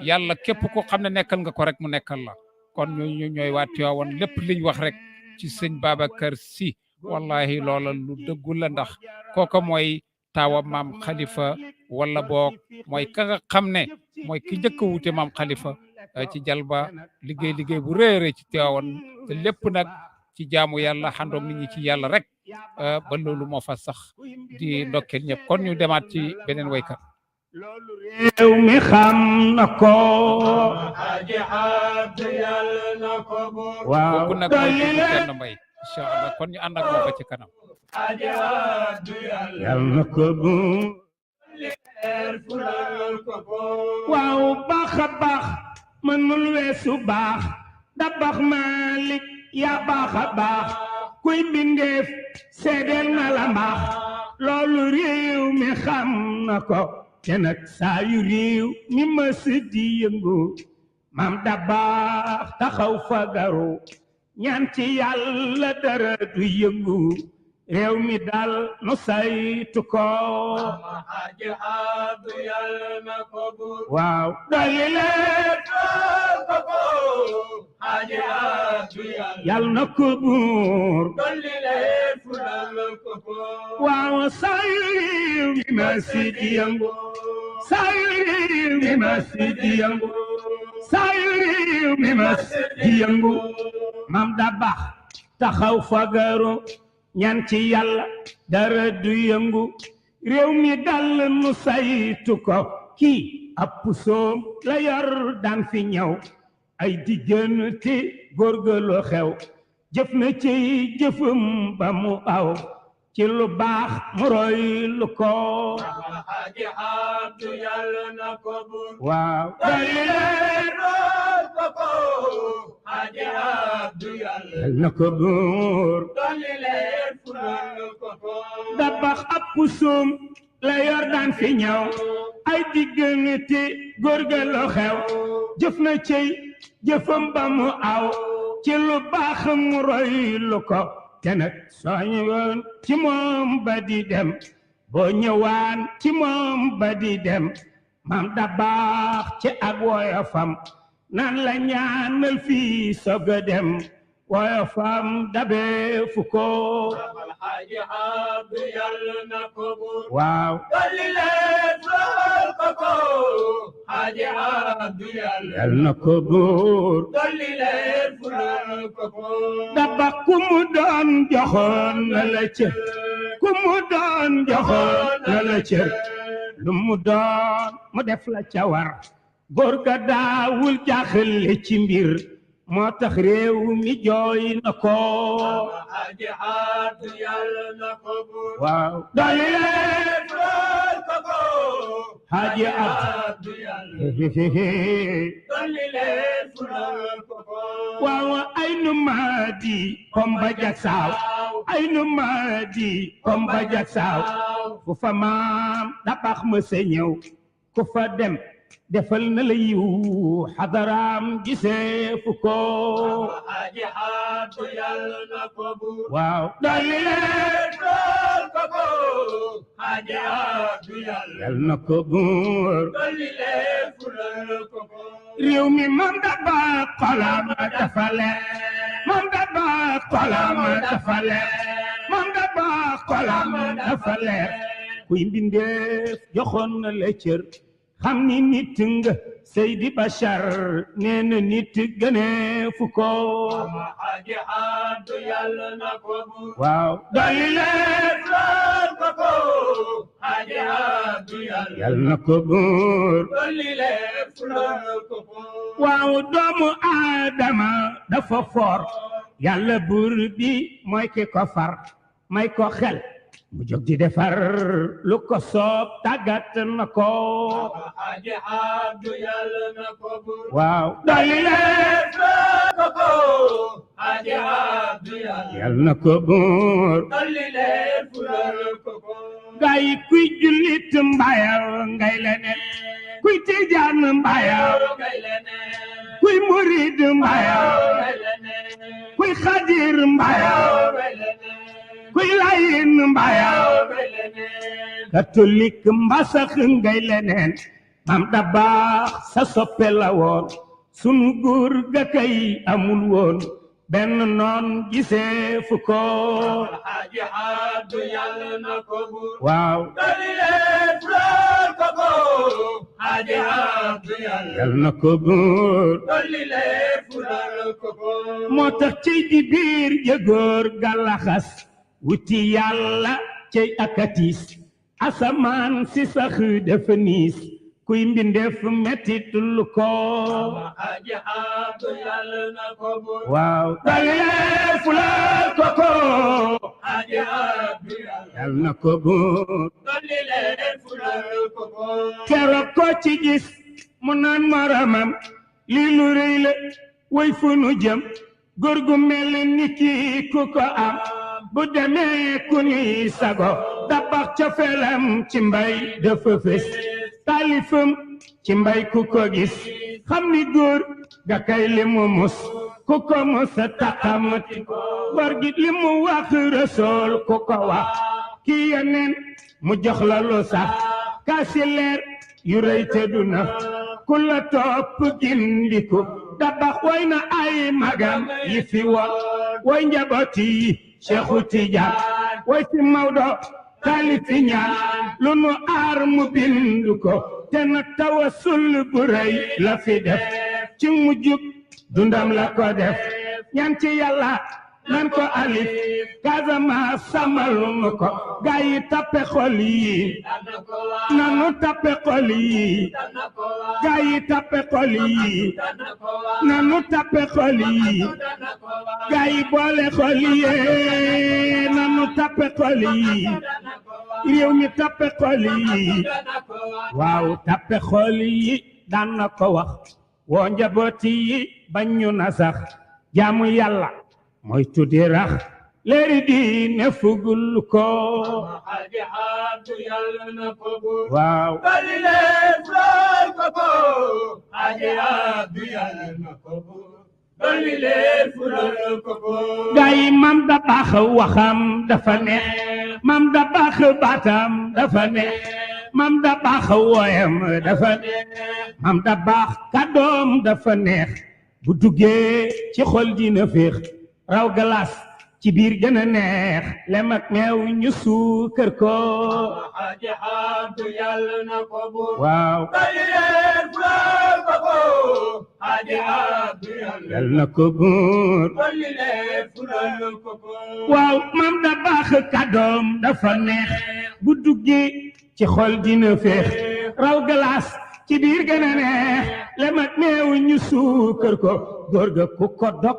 Speaker 1: yàlla képp ko xam ne nekkal nga ko rek mu nekkal la kon ñooñu ñooy waa Tiwaawan lépp liñ wax rek ci Sëñ Babacar Si wallahi loola lu dëggu la ndax kooka mooy taawa maam xalifa wala boog mooy ka nga xam ne mooy ki njëkk a wuute maam xalifa ci jalba liggéey bu réere ci Tiwaawan te lépp nag ci jaamu yàlla xandoog nit ñi ci yàlla rek ba loolu moo fa sax di ndokkeel ñëpp kon ñu demaat ci beneen waykat
Speaker 9: réew mi xam na ko waaw
Speaker 1: kooku nag mooy kenn mbay incha allah kon ñu ànd ak moom ba ci kanam
Speaker 9: yal na ko bu waaw baax a baax mënul weesu baax da baax Malik yaa baax a baax kuy bindeef seedeel na la mbaax loolu réew mi xam na ko te nag saa yu réew mi mës di yëngu maam da baax taxaw fagaru ñaan ci yàlla dara du yëngu réew mi dal nu saytu ko waaw dolli leen yal na ko buur
Speaker 3: dolli leen fulal ko ko
Speaker 9: waaw saa yu réew mi ma si di yëngu saa yu réew mi ma si di yëngu saa yu réew mi ma si di yëngu mam da baax taxaw fagaru ñaan ci yàlla dara du yëngu réew mi dal nu saytu ko kii ab pusoom la yor daan fi ñëw ay diggante góorgóorlu xew jëf na ci jëfam ba mu aw ci lu baax mu roy lu ko
Speaker 3: Alxaaji Abdu yàlla na ko buur
Speaker 9: waaw
Speaker 3: dolli leen ko ko Alxaaji Abdu yàlla
Speaker 9: na ko buur
Speaker 3: dolli leen fulal ko ko
Speaker 9: da baax ab pusoom la yor daan fi ñëw ay diggante góorgóorlu xew jëf na ci jëfam ba mu aw ci lu baax mu roy lu ko te nag soo ñëwoon ci moom ba di dem boo ñëwaan ci moom ba di dem maam da baax ci ak woyofam nan la ñaanal fii soog a dem woyofam dabee fu ko
Speaker 3: Alxaaji Abdu yàlla na ko buur
Speaker 9: waaw
Speaker 3: dolli leen fulal ko ko Alxaaji Abdu yàlla
Speaker 9: na ko buur
Speaker 3: dolli leen fulal ko ko
Speaker 9: daba ku mu doon joxoon na la cër ku mu doon joxoon na la cër lu mu doon mu def la ca war góor ga daawul jaaxle ci mbir moo tax réew mi jooy na ko
Speaker 3: Alxaaji Abdu yàlla na ko buur
Speaker 9: waaw dolli leen
Speaker 3: fulal ko ko
Speaker 9: Haaji
Speaker 3: Abdu yàlla dolli leen fulal ko ko
Speaker 9: waaw ay nu maadi komba jak saaw ay nu maadi komba jak saaw fu fa maam da baax ma sa ñëw ku fa dem defal na la yiw xadaraam gisee fu ko
Speaker 3: Alxaaji Abdu yàlla na ko buur
Speaker 9: waaw dolli leen
Speaker 3: fulal ko ko Alxaaji Abdu yàlla
Speaker 9: na ko buur
Speaker 3: dolli leen fulal ko ko
Speaker 9: réew mi moom da baax xolam dafa leer moom da baax xolam dafa leer moom da baax xolam dafa leer kuy mbindeef joxoon na la cër xam ni nit nga Seydi Bachar nee na nit gënee fu ko
Speaker 3: Alxaaji Abdu yàlla na ko buur
Speaker 9: waaw dolli leen
Speaker 3: fulal ko ko Alxaaji Abdu yàlla
Speaker 9: na ko buur
Speaker 3: dolli leen fulal ko ko
Speaker 9: waaw doomu aadama dafa foor yàlla buur bi mooy ki ko far may ko xel mu jóg di defar lu ko soob tàggat na ko
Speaker 3: Alxaaji Abdu yàlla na ko buur
Speaker 9: waaw dolli leen
Speaker 3: fulal ko ko Alxaaji Abdu yàlla
Speaker 9: na ko buur
Speaker 3: dolli leen fulal ko ko
Speaker 9: gaa yi kuy jullit mbayaw ngay leneen kuy tijaan mbayaw
Speaker 3: ngay leneen
Speaker 9: kuy murid mbayaw
Speaker 3: ngay leneen
Speaker 9: kuy xadir mbayaw
Speaker 3: ngay leneen
Speaker 9: kuy layin mbayaw
Speaker 3: ngay leneen
Speaker 9: catholique mbasax ngay leneen mam da baax sa soppe la woon sunu góor ga kay amul woon benn noon gisee fu ko
Speaker 3: Alxaaji Abdu yàlla na ko buur
Speaker 9: waaw
Speaker 3: dolli leen fulal ko ko Alxaaji Abdu yàlla
Speaker 9: na ko buur
Speaker 3: dolli leen fulal ko ko
Speaker 9: moo tax ci di biir jëgóor galaxas wuti yàlla cey akatis asamaan si sax dafa niis kuy mbindeef mettit lu ko
Speaker 3: Alxaaji Abdu yàlla na ko buur
Speaker 9: waaw dolli leen fulal ko ko
Speaker 3: Alxaaji Abdu yàlla
Speaker 9: na ko buur
Speaker 3: dolli leen fulal ko ko
Speaker 9: keroog ko ci gis mu naan maramam lii lu rëy la way fu nu jëm góor gu mel ni kii ku ko am bu demee ku ni sago dabax ca felam ci mbay dafa fés taalifam ci mbay ku ko gis xam ni góor ga kay li mu mus ku ko mus a taxamati góor gi li mu wax Rasuul ku ko wax ki yeneen mu jox la lu sax kaasi leer yu rëy te du na ku la topp gindiku dabax way na ay magam yi fi woon way njabooti Cheikhu Tijaan way si Maodo talifi ñaan lu nu aar mu bindu ko te na tawasul bu rëy la fi def ci mujjub dundam la ko def ñaan ci Yàlla nan ko alif Casamance sàmmal nu ko gaa yi tappe xol yi nanu tappe xol yi gaa yi tappe xol yi nanu tappe xol yi gaa yi boole xol yi nanu tappe xol yi réew mi tappe xol yi waaw tappe xol yi daan na ko wax woo njabooti yi bañ ñu na sax jaamu Yàlla mooy tuddi rax leeri diine fugul ko waaw gaa yi mam da baax waxam dafa neex mam da baax baatam dafa neex mam da baax woyam dafa neex mam da baax kàddoom dafa neex bu duggee ci xol dina féex raw galas ci biir gën a neex lem ak meew ñu suukar ko waaw yal na ko buur waaw mam da baax kàddoom dafa neex bu duggee ci xol dina féex raw galas ci biir gën a neex lem ak meew ñu suukar ko góor ga ku ko dog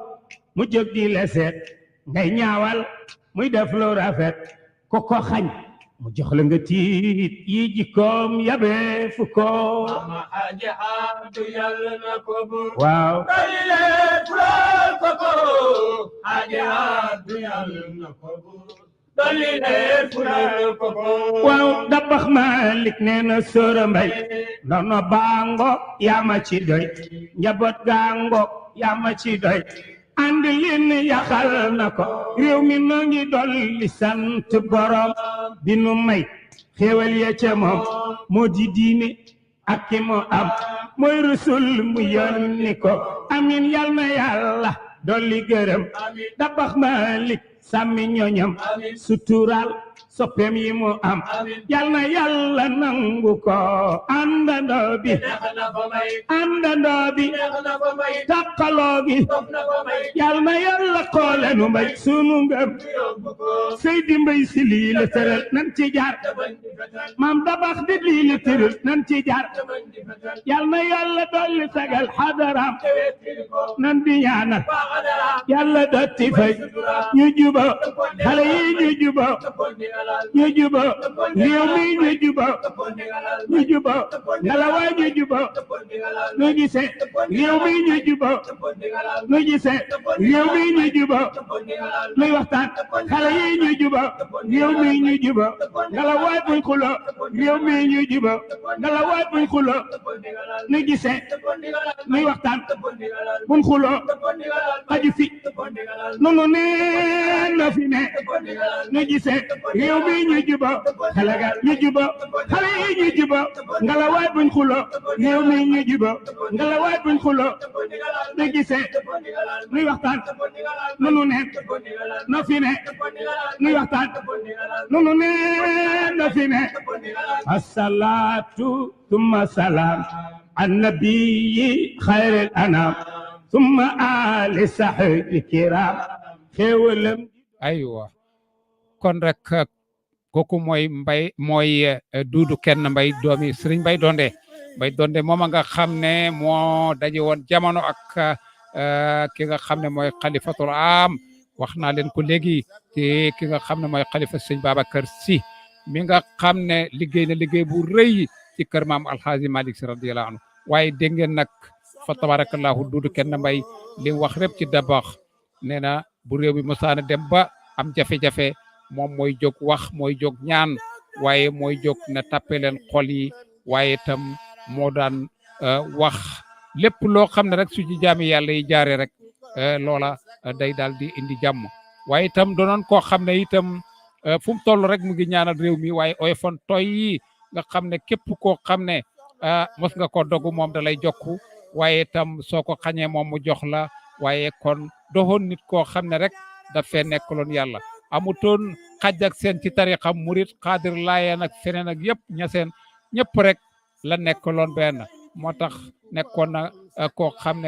Speaker 9: mu jóg di leseet ngay ñaawal muy def lu rafet ku ko xañ mu jox la nga tiit yi jikkoom yabe fu ko waaw waaw dabax Malik nee na Sora Mbay nono baango yaa ma ci doy njaboot gaango yaa ma ci doy ànd leen yaxal na ko réew mi noo ngi dolli sant borom bi nu may xéewal ya ca moom moo di diine ak ki mu am mooy rasul mu yónni ko amin yal na Yàlla dolli gërëm dabax Malik sàmmi ñoñam sutural soppeem yi mu am yal na Yàlla nangu ko àndandoo bi takkaloo gi yal na Yàlla xoole nu mbay sunu ngëm Seydi Mbay Si lii la tëral nan ci jaar maam dabax di lii la tëral nan ci jaar yal na Yàlla dolli sagal xadaram nan di ñaanal Yàlla dotti fay ñu juba xale yi ñu juba réew mi ñu juba ngalawaay ñu juba nu gisee réew mi ñu juba nu gisee réew mi ñu juba nuy waxtaan xale yi ñu juba réew mi ñu juba ngalawaay buñ xulo réew mi ñu juba ngalawaay buñ xulo nu gisee nuy waxtaan buñ xulo aju fi nunu ne na fi ne nu gisee réew mi ñu juba xale ga ñu juba xale yi ñu juba ngalawaay buñ xulo réew mi ñu juba ngalawaay buñ xulo nu gisee nuy waxtaan nunu ne na fi ne nuy waxtaan nunu ne na fi ne asalaatu tumma salaam annabi xayril anam tumma ali sahbi kiram xéewalam
Speaker 1: aywa kon rek kooku mooy Duudu Kenn Mbay doomi Sëriñ Mbay Donde mooma nga xam ne moo daje woon jamono ak ki nga xam ne mooy xalifatul am wax naa leen ko léegi te ki nga xam ne mooy xalifa Sëriñ Babacar Si mi nga xam ne liggéey na liggéey bu rëy ci kër maam Alxaaji Malik Si radiyallahu anhu waaye dégg ngeen nag fa tabarakallahu Duudu Kenn Mbay li wax rek ci dabax nee na bu réew mi mosaana dem ba am jafe-jafe moom mooy jóg wax mooy jóg ñaan waaye mooy jóg na tappe leen xol yi waaye itam moo daan wax lépp loo xam ne rek su ci jaami yàlla yi jaare rek loola day daal di indi jàmm waaye itam doonoon koo xam ne itam fu mu toll rek mu ngi ñaanal réew mi waaye oyofon toy yi nga xam ne képp koo xam ne mos nga ko dogu moom da lay jokku waaye itam soo ko xañee moom mu jox la waaye kon doxoon nit koo xam ne rek daf fee nekkaloon yàlla amutoon xaj ak seen ci tariqam murit xaadir laayeen ak feneen ak yëpp ñaseen ñëpp rek la nekkaloon benn moo tax nekkoon na koo xam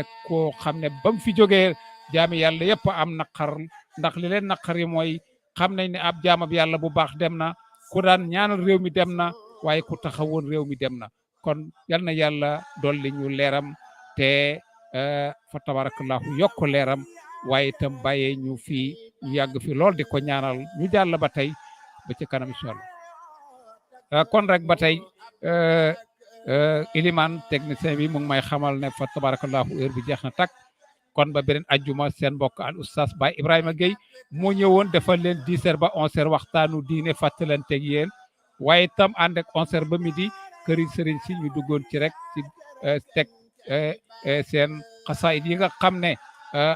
Speaker 1: ne ba mu fi jógee jaami yàlla yëpp am naqar ndax li leen naqar yi mooy xam nañ ne ab jaamab yàlla bu baax dem na ku daan ñaanal réew mi dem na waaye ku taxawoon réew mi dem na kon yal na yàlla dolli ñu leeram te fa tabarakallahu yokk leeram waaye itam bàyyee ñu fii ñu yàgg fi lool di ko ñaanal ñu jàll ba tey ba ci kanam incha allah kon rek ba tey Iliman technicien bi mu ngi may xamal ne fa tabarakallahu heure bi jeex na tak kon ba beneen ajjuma seen mbokk al oustaz Baye Ibrahima Gueye moo ñëwoon defal leen 10h ba 11h waxtaanu diine fàttalanteeg yéen waaye itam ànd ak 11h ba midi këri sëriñ si ñu duggoon ci rek ci teg seen xasaayid yi nga xam ne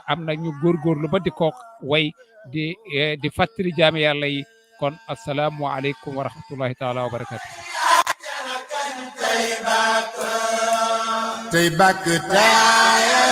Speaker 1: am na ñu góorgóorlu ba di ko way di fàttali jaami yàlla yi kon asalaamu aleykum wa rahmatullahi taala wa barakatu
Speaker 5: tey bàkk taaya